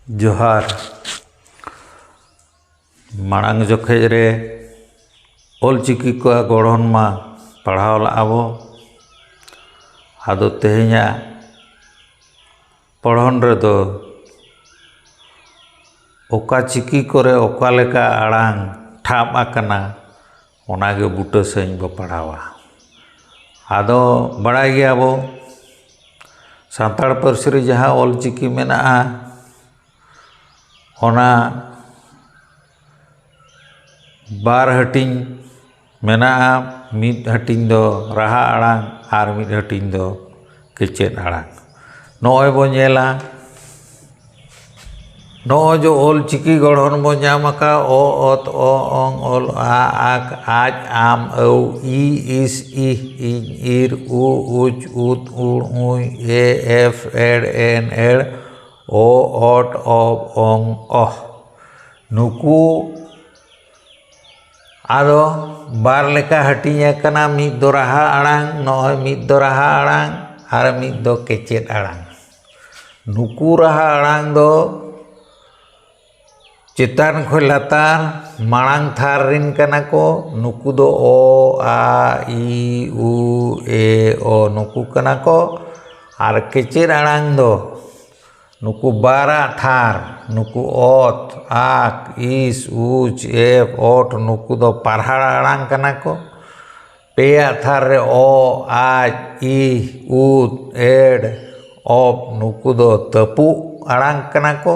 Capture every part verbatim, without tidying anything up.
ᱡᱚᱦᱟᱨ᱾ ᱢᱟᱲᱟᱝ ᱡᱚᱠᱷᱮᱡ ᱨᱮ ᱚᱞᱪᱤᱠᱤ ᱠᱚᱣᱟᱜ ᱜᱚᱲᱦᱚᱱ ᱢᱟ ᱯᱟᱲᱦᱟᱣ ᱞᱟᱜᱼᱟ ᱵᱚ᱾ ᱟᱫᱚ ᱛᱮᱦᱮᱧᱟᱜ ᱯᱚᱲᱦᱚᱱ ᱨᱮᱫᱚ ᱚᱠᱟ ᱪᱤᱠᱤ ᱠᱚᱨᱮ ᱚᱠᱟ ᱞᱮᱠᱟ ᱟᱲᱟᱝ ᱴᱷᱟᱵ ᱟᱠᱟᱱᱟ, ᱚᱱᱟᱜᱮ ᱵᱩᱴᱟᱹ ᱥᱟᱺᱦᱤᱡ ᱵᱚ ᱯᱟᱲᱦᱟᱣᱟ᱾ ᱟᱫᱚ ᱵᱟᱲᱟᱭ ᱜᱮᱭᱟ ᱵᱚ, ᱥᱟᱱᱛᱟᱲ ᱯᱟᱹᱨᱥᱤ ᱨᱮ ᱡᱟᱦᱟᱸ ᱚᱞᱪᱤᱠᱤ ᱢᱮᱱᱟᱜᱼᱟ, ᱚᱱᱟ ᱵᱟᱨ ᱦᱟᱹᱴᱤᱧ ᱢᱮᱱᱟᱜᱼᱟ᱾ ᱢᱤᱫ ᱦᱟᱹᱴᱤᱧ ᱫᱚ ᱨᱟᱦᱟ ᱟᱲᱟᱝ ᱟᱨ ᱢᱤᱫ ᱦᱟᱹᱴᱤᱧ ᱫᱚ ᱠᱮᱪᱮᱫ ᱟᱲᱟᱝ᱾ ᱱᱚᱜᱼᱚᱭ ᱵᱚ ᱧᱮᱞᱟ, ᱱᱚᱜᱼᱚᱭ ᱡᱮ ᱚᱞ ᱪᱤᱠᱤ ᱜᱚᱲᱦᱚᱱ ᱵᱚ ᱧᱟᱢ ᱟᱠᱟᱫ, ᱚ, ᱚᱛ, ᱚ, ᱚᱝ, ᱚᱞ, ᱟ, ᱟᱠ, ᱟᱡ, ᱟᱢ, ᱟᱹᱣ, ᱤ, ᱤᱥ, ᱤᱦ, ᱤᱧ, ᱤᱨ, ᱩ, ᱩᱪ, ᱩᱫ, ᱩᱲ, ᱩᱭ, ᱮ, ᱮᱯᱷ, ᱮᱲ, ᱮᱱ, ᱮᱲ, ᱚ, ᱚᱴ, ᱚᱵ, ᱚᱝ, ᱚᱦ᱾ ᱱᱩᱠᱩ ᱟᱫᱚ ᱵᱟᱨ ᱞᱮᱠᱟ ᱦᱟᱹᱴᱤᱧ ᱟᱠᱟᱱᱟ, ᱢᱤᱫ ᱫᱚ ᱨᱟᱦᱟ ᱟᱲᱟᱝ, ᱱᱚᱜᱼᱚᱭ ᱢᱤᱫ ᱫᱚ ᱨᱟᱦᱟ ᱟᱲᱟᱝ ᱟᱨ ᱢᱤᱫ ᱫᱚ ᱠᱮᱪᱮᱫ ᱟᱲᱟᱝ᱾ ᱱᱩᱠᱩ ᱨᱟᱦᱟ ᱟᱲᱟᱝ ᱫᱚ ᱪᱮᱛᱟᱱ ᱠᱷᱚᱱ ᱞᱟᱛᱟᱨ ᱢᱟᱲᱟᱝ ᱛᱷᱟᱨ ᱨᱤᱱ ᱠᱟᱱᱟ ᱠᱚ᱾ ᱱᱩᱠᱩ ᱫᱚ ᱚ, ᱟ, ᱤ, ᱩ, ᱮ, ᱚ, ᱱᱩᱠᱩ ᱠᱟᱱᱟ ᱠᱚ᱾ ᱟᱨ ᱠᱮᱪᱮᱫ ᱟᱲᱟᱝ ᱫᱚ ᱱᱩᱠᱩ ᱵᱟᱨᱟᱜ ᱛᱷᱟᱨ, ᱱᱩᱠᱩ ᱚᱛ, ᱟᱠ, ᱤᱥ, ᱩᱪ, ᱮᱯ, ᱚᱴ, ᱱᱩᱠᱩ ᱫᱚ ᱯᱟᱨᱦᱟᱲ ᱟᱲᱟᱝ ᱠᱟᱱᱟ ᱠᱚ᱾ ᱯᱮᱭᱟᱜ ᱛᱷᱟᱨ ᱨᱮ ᱚ, ᱟᱡ, ᱤᱦ, ᱩᱫ, ᱮᱰ, ᱚᱵ, ᱱᱩᱠᱩ ᱫᱚ ᱛᱟᱹᱯᱩᱜ ᱟᱲᱟᱝ ᱠᱟᱱᱟ ᱠᱚ᱾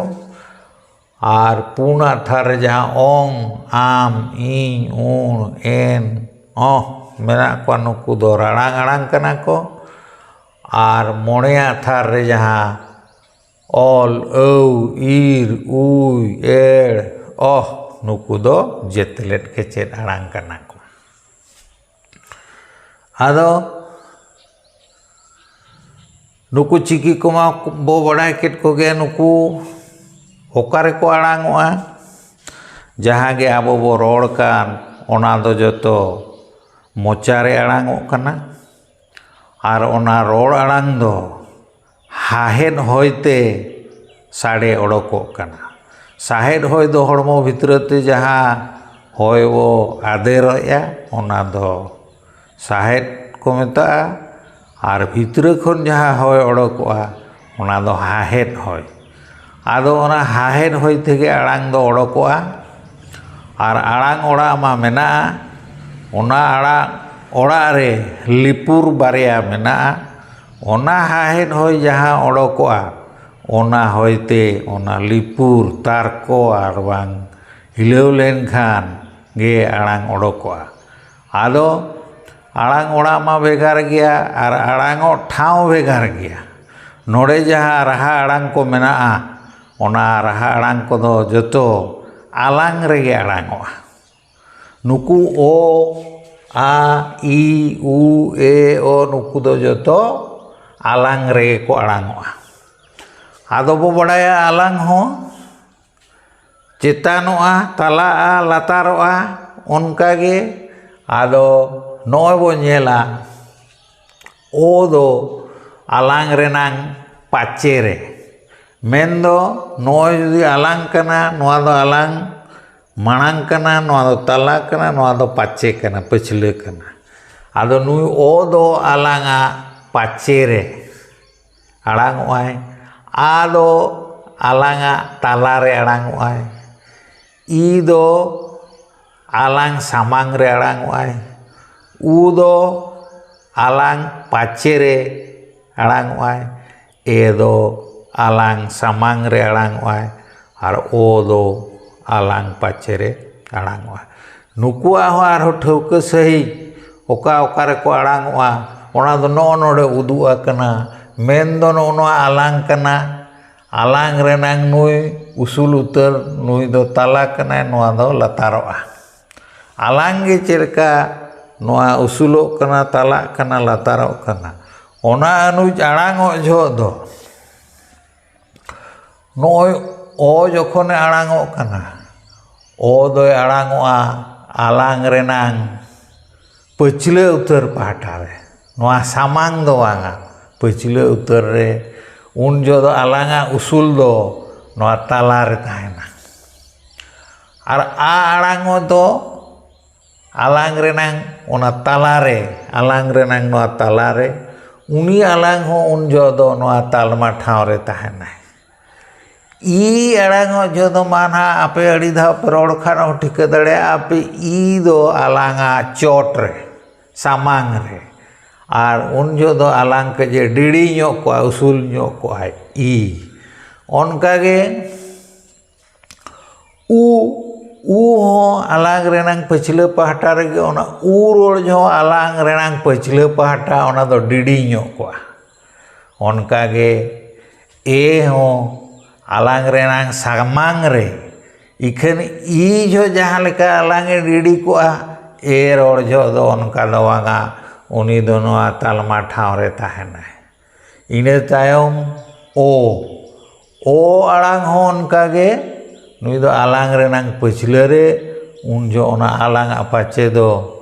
ᱟᱨ ᱯᱩᱱᱟᱜ ᱛᱷᱟᱨ ᱨᱮ ᱡᱟᱦᱟᱸ ᱚᱝ, ᱟᱢ, ᱤᱧ, ᱩᱬ, ᱮᱱ, ᱚᱦ ᱢᱮᱱᱟᱜ ᱠᱚᱣᱟ, ᱱᱩᱠᱩ ᱫᱚ ᱨᱟᱲᱟᱝ ᱟᱲᱟᱝ ᱠᱟᱱᱟ ᱠᱚ᱾ ᱟᱨ ᱢᱚᱬᱮᱭᱟᱜ ᱛᱷᱟᱨ ᱨᱮ ᱡᱟᱦᱟᱸ ᱚᱞ, ᱟᱹᱣ, ᱤᱨ, ᱩᱭ, ᱮᱲ, ᱚᱦ, ᱱᱩᱠᱩ ᱫᱚ ᱡᱮᱛᱮᱞᱮᱫ ᱠᱮᱪᱮᱫ ᱟᱲᱟᱝ ᱠᱟᱱᱟ ᱠᱚ᱾ ᱟᱫᱚ ᱱᱩᱠᱩ ᱪᱤᱠᱤ ᱠᱚᱢᱟ ᱵᱚ ᱵᱟᱰᱟᱭ ᱠᱮᱫ ᱠᱚᱜᱮ, ᱱᱩᱠᱩ ᱚᱠᱟ ᱨᱮᱠᱚ ᱟᱲᱟᱝᱚᱜᱼᱟ? ᱡᱟᱦᱟᱸ ᱜᱮ ᱟᱵᱚ ᱵᱚ ᱨᱚᱲ ᱠᱟᱱ, ᱚᱱᱟ ᱫᱚ ᱡᱚᱛᱚ ᱢᱚᱪᱟ ᱨᱮ ᱟᱲᱟᱝᱚᱜ ᱠᱟᱱᱟ᱾ ᱟᱨ ᱚᱱᱟ ᱨᱚᱲ ᱟᱲᱟᱝ ᱫᱚ ᱦᱟᱦᱮᱫ ᱦᱚᱭᱛᱮ ᱥᱟᱰᱮ ᱚᱰᱚᱠᱚᱜ ᱠᱟᱱᱟ᱾ ᱥᱟᱦᱮᱫ ᱦᱚᱭ ᱫᱚ ᱦᱚᱲᱢᱚ ᱵᱷᱤᱛᱨᱤ ᱛᱮ ᱡᱟᱦᱟᱸ ᱦᱚᱭ ᱵᱚ ᱟᱫᱮᱨᱮᱜᱼᱟ, ᱚᱱᱟ ᱫᱚ ᱥᱟᱦᱮᱫ ᱠᱚ ᱢᱮᱛᱟᱜᱼᱟ᱾ ᱟᱨ ᱵᱷᱤᱛᱨᱤ ᱠᱷᱚᱱ ᱡᱟᱦᱟᱸ ᱦᱚᱭ ᱚᱰᱚᱠᱚᱜᱼᱟ, ᱚᱱᱟ ᱫᱚ ᱦᱟᱦᱮᱫ ᱦᱚᱭ᱾ ᱟᱫᱚ ᱚᱱᱟ ᱦᱟᱦᱮᱫ ᱦᱚᱭ ᱛᱮᱜᱮ ᱟᱲᱟᱝ ᱫᱚ ᱚᱰᱚᱠᱚᱜᱼᱟ᱾ ᱟᱨ ᱟᱲᱟᱝ ᱚᱲᱟᱜ ᱢᱟ ᱢᱮᱱᱟᱜᱼᱟ, ᱚᱱᱟ ᱟᱲᱟᱝ ᱚᱲᱟᱜ ᱨᱮ ᱞᱤᱯᱩᱨ ᱵᱟᱨᱭᱟ ᱢᱮᱱᱟᱜᱼᱟ᱾ ᱚᱱᱟ ᱦᱟᱦᱮᱫ ᱦᱚᱭ ᱡᱟᱦᱟᱸ ᱚᱰᱚᱠᱚᱜᱼᱟ, ᱚᱱᱟ ᱦᱚᱭᱛᱮ ᱚᱱᱟ ᱞᱤᱯᱩᱨ ᱛᱟᱨᱠᱚ ᱟᱨ ᱵᱟᱝ ᱦᱤᱞᱟᱹᱣ ᱞᱮᱱᱠᱷᱟᱱ ᱜᱮ ᱟᱲᱟᱝ ᱚᱰᱚᱠᱚᱜᱼᱟ᱾ ᱟᱫᱚ ᱟᱲᱟᱝ ᱚᱲᱟᱜ ᱢᱟ ᱵᱷᱮᱜᱟᱨ ᱜᱮᱭᱟ ᱟᱨ ᱟᱲᱟᱝᱚᱜ ᱴᱷᱟᱶ ᱵᱷᱮᱜᱟᱨ ᱜᱮᱭᱟ᱾ ᱱᱚᱰᱮ ᱡᱟᱦᱟᱸ ᱨᱟᱦᱟ ᱟᱲᱟᱝ ᱠᱚ ᱢᱮᱱᱟᱜᱼᱟ, ᱚᱱᱟ ᱨᱟᱦᱟ ᱟᱲᱟᱝ ᱠᱚᱫᱚ ᱡᱚᱛᱚ ᱟᱞᱟᱝ ᱨᱮᱜᱮ ᱟᱲᱟᱝᱚᱜᱼᱟ᱾ ᱱᱩᱠᱩ ᱚ, ᱟ, ᱤ, ᱩ, ᱮ, ᱚ, ᱱᱩᱠᱩ ᱫᱚ ᱡᱚᱛᱚ ᱟᱞᱟᱝ ᱨᱮᱜᱮ ᱠᱚ ᱟᱲᱟᱝᱚᱜᱼᱟ᱾ ᱟᱫᱚ ᱵᱚ ᱵᱟᱲᱟᱭᱟ ᱟᱞᱟᱝ ᱦᱚᱸ ᱪᱮᱛᱟᱱᱚᱜᱼᱟ, ᱛᱟᱞᱟᱜᱼᱟ, ᱞᱟᱛᱟᱨᱚᱜᱼᱟ, ᱚᱱᱠᱟ ᱜᱮ᱾ ᱟᱫᱚ ᱱᱚᱜᱼᱚᱭ ᱵᱚ ᱧᱮᱞᱟ, ᱚ ᱫᱚ ᱟᱞᱟᱝ ᱨᱮᱱᱟᱝ ᱯᱟᱪᱮ ᱨᱮ᱾ ᱢᱮᱱᱫᱚ ᱱᱚᱜᱼᱚᱭ ᱡᱩᱫᱤ ᱟᱞᱟᱝ ᱠᱟᱱᱟ, ᱱᱚᱣᱟ ᱫᱚ ᱟᱞᱟᱝ ᱢᱟᱲᱟᱝ ᱠᱟᱱᱟ, ᱱᱚᱣᱟ ᱫᱚ ᱛᱟᱞᱟ ᱠᱟᱱᱟ, ᱱᱚᱣᱟ ᱫᱚ ᱯᱟᱪᱮ ᱠᱟᱱᱟ, ᱯᱟᱹᱪᱷᱞᱟᱹ ᱠᱟᱱᱟ᱾ ᱟᱫᱚ ᱱᱩᱭ ᱚ ᱫᱚ ᱟᱞᱟᱝᱟᱜ ᱯᱟᱪᱮ ᱨᱮ ᱟᱲᱟᱝᱚᱜᱼᱟᱭ, ᱟ ᱫᱚ ᱟᱞᱟᱝᱟᱜ ᱛᱟᱞᱟ ᱨᱮ ᱟᱲᱟᱝᱚᱜᱼᱟᱭ, ᱤ ᱫᱚ ᱟᱞᱟᱝ ᱥᱟᱢᱟᱝ ᱨᱮ ᱟᱲᱟᱝᱚᱜᱼᱟᱭ, ᱩ ᱫᱚ ᱟᱞᱟᱝ ᱯᱟᱪᱮ ᱨᱮ ᱟᱲᱟᱝᱚᱜᱼᱟᱭ, ᱮ ᱫᱚ ᱟᱞᱟᱝ ᱥᱟᱢᱟᱝ ᱨᱮ ᱟᱲᱟᱝᱚᱜᱼᱟᱭ, ᱟᱨ ᱚ ᱫᱚ ᱟᱞᱟᱝ ᱯᱟᱪᱮ ᱨᱮ ᱟᱲᱟᱝᱚᱜᱼᱟ᱾ ᱱᱩᱠᱩᱣᱟᱜ ᱦᱚᱸ ᱟᱨᱦᱚᱸ ᱴᱷᱟᱹᱣᱠᱟᱹ ᱥᱟᱺᱦᱤᱡ ᱚᱠᱟ ᱚᱠᱟ ᱨᱮᱠᱚ ᱟᱲᱟᱝᱚᱜᱼᱟ, ᱚᱱᱟ ᱫᱚ ᱱᱚᱜᱼᱚ ᱱᱚᱰᱮ ᱩᱫᱩᱜ ᱟᱠᱟᱱᱟ᱾ ᱢᱮᱱ ᱫᱚ ᱱᱚᱜᱼᱚ ᱱᱚᱣᱟ ᱟᱞᱟᱝ ᱠᱟᱱᱟ, ᱟᱞᱟᱝ ᱨᱮᱱᱟᱝ ᱱᱩᱭ ᱩᱥᱩᱞ ᱩᱛᱟᱹᱨ, ᱱᱩᱭ ᱫᱚ ᱛᱟᱞᱟ ᱠᱟᱱᱟᱭ, ᱱᱚᱣᱟ ᱫᱚ ᱞᱟᱛᱟᱨᱚᱜᱼᱟ᱾ ᱟᱞᱟᱝ ᱜᱮ ᱪᱮᱫ ᱞᱮᱠᱟ ᱱᱚᱣᱟ ᱩᱥᱩᱞᱚᱜ ᱠᱟᱱᱟ, ᱛᱟᱞᱟᱜ ᱠᱟᱱᱟ, ᱞᱟᱛᱟᱨᱚᱜ ᱠᱟᱱᱟ, ᱚᱱᱟ ᱟᱹᱱᱩᱡ ᱟᱲᱟᱝᱚᱜ ᱡᱚᱦᱚᱜ ᱫᱚ ᱱᱚᱜᱼᱚᱭ ᱚ ᱡᱚᱠᱷᱚᱱᱮ ᱟᱲᱟᱝᱚᱜ ᱠᱟᱱᱟ, ᱚ ᱫᱚᱭ ᱟᱲᱟᱝᱚᱜᱼᱟ ᱟᱞᱟᱝ ᱨᱮᱱᱟᱝ ᱯᱟᱹᱪᱷᱞᱟᱹ ᱩᱛᱟᱹᱨ ᱯᱟᱦᱴᱟ ᱨᱮ, ᱱᱚᱣᱟ ᱥᱟᱢᱟᱝ ᱫᱚ ᱵᱟᱝᱟ, ᱯᱟᱹᱪᱷᱞᱟᱹ ᱩᱛᱟᱹᱨ ᱨᱮ᱾ ᱩᱱ ᱡᱚᱦᱚᱜ ᱫᱚ ᱟᱞᱟᱝᱟᱜ ᱩᱥᱩᱞ ᱫᱚ ᱱᱚᱣᱟ ᱛᱟᱞᱟ ᱨᱮ ᱛᱟᱦᱮᱱᱟ᱾ ᱟᱨ ᱟ ᱟᱲᱟᱝ ᱦᱚᱸ ᱫᱚ ᱟᱞᱟᱝ ᱨᱮᱱᱟᱝ ᱚᱱᱟ ᱛᱟᱞᱟ ᱨᱮ, ᱟᱞᱟᱝ ᱨᱮᱱᱟᱝ ᱱᱚᱣᱟ ᱛᱟᱞᱟ ᱨᱮ, ᱩᱱᱤ ᱟᱞᱟᱝ ᱦᱚᱸ ᱩᱱ ᱡᱚᱦᱚᱜ ᱫᱚ ᱱᱚᱣᱟ ᱛᱟᱞᱢᱟ ᱴᱷᱟᱶ ᱨᱮ ᱛᱟᱦᱮᱱᱟᱭ᱾ ᱤ ᱟᱲᱟᱝ ᱦᱚᱸ ᱡᱚᱦᱚᱜ ᱫᱚ ᱢᱟ ᱱᱟᱦᱟᱜ ᱟᱯᱮ ᱟᱹᱰᱤ ᱫᱷᱟᱣ ᱯᱮ ᱨᱚᱲ ᱠᱷᱟᱱ ᱦᱚᱸ ᱴᱷᱤᱠᱟᱹ ᱫᱟᱲᱮᱭᱟᱜᱼᱟ ᱯᱮ, ᱤ ᱫᱚ ᱟᱞᱟᱝᱟᱜ ᱪᱚᱴ ᱨᱮ, ᱥᱟᱢᱟᱝ ᱨᱮ᱾ ᱟᱨ ᱩᱱ ᱡᱚᱦᱚᱜ ᱫᱚ ᱟᱞᱟᱝ ᱠᱟᱹᱡ ᱰᱤᱲᱤ ᱧᱚᱜ ᱠᱚᱜᱼᱟ, ᱩᱥᱩᱞ ᱧᱚᱜ ᱠᱚᱜᱼᱟᱭ ᱤ᱾ ᱚᱱᱠᱟᱜᱮ ᱩ, ᱩ ᱦᱚᱸ ᱟᱞᱟᱝ ᱨᱮᱱᱟᱝ ᱯᱟᱹᱪᱷᱞᱟᱹ ᱯᱟᱦᱴᱟ ᱨᱮᱜᱮ, ᱚᱱᱟ ᱩ ᱨᱚᱲ ᱡᱚᱦᱚᱜ ᱟᱞᱟᱝ ᱨᱮᱱᱟᱝ ᱯᱟᱹᱪᱷᱞᱟᱹ ᱯᱟᱦᱴᱟ ᱚᱱᱟ ᱫᱚ ᱰᱤᱰᱤ ᱧᱚᱜ ᱠᱚᱜᱼᱟ᱾ ᱚᱱᱠᱟᱜᱮ ᱮ ᱦᱚᱸ ᱟᱞᱟᱝ ᱨᱮᱱᱟᱝ ᱥᱟᱢᱟᱝ ᱨᱮ, ᱤᱠᱷᱟᱹᱱ ᱤ ᱡᱚᱦᱚᱜ ᱡᱟᱦᱟᱸ ᱞᱮᱠᱟ ᱟᱞᱟᱝ ᱮ ᱰᱤᱰᱤ ᱠᱚᱜᱼᱟ, ᱮ ᱨᱚᱲ ᱡᱚᱦᱚᱜ ᱫᱚ ᱚᱱᱠᱟ ᱫᱚ ᱵᱟᱝᱟ, ᱩᱱᱤ ᱫᱚ ᱱᱚᱣᱟ ᱛᱟᱞᱢᱟ ᱴᱷᱟᱶ ᱨᱮ ᱛᱟᱦᱮᱱᱟᱭ᱾ ᱤᱱᱟᱹ ᱛᱟᱭᱚᱢ ᱳ, ᱳ ᱟᱲᱟᱝ ᱦᱚᱸ ᱚᱱᱠᱟᱜᱮ, ᱱᱩᱭ ᱫᱚ ᱟᱞᱟᱝ ᱨᱮᱱᱟᱝ ᱯᱟᱹᱪᱷᱞᱟᱹ ᱨᱮ, ᱩᱱ ᱡᱚᱦᱚᱜ ᱚᱱᱟ ᱟᱞᱟᱝ ᱟᱜ ᱯᱟᱪᱮ ᱫᱚ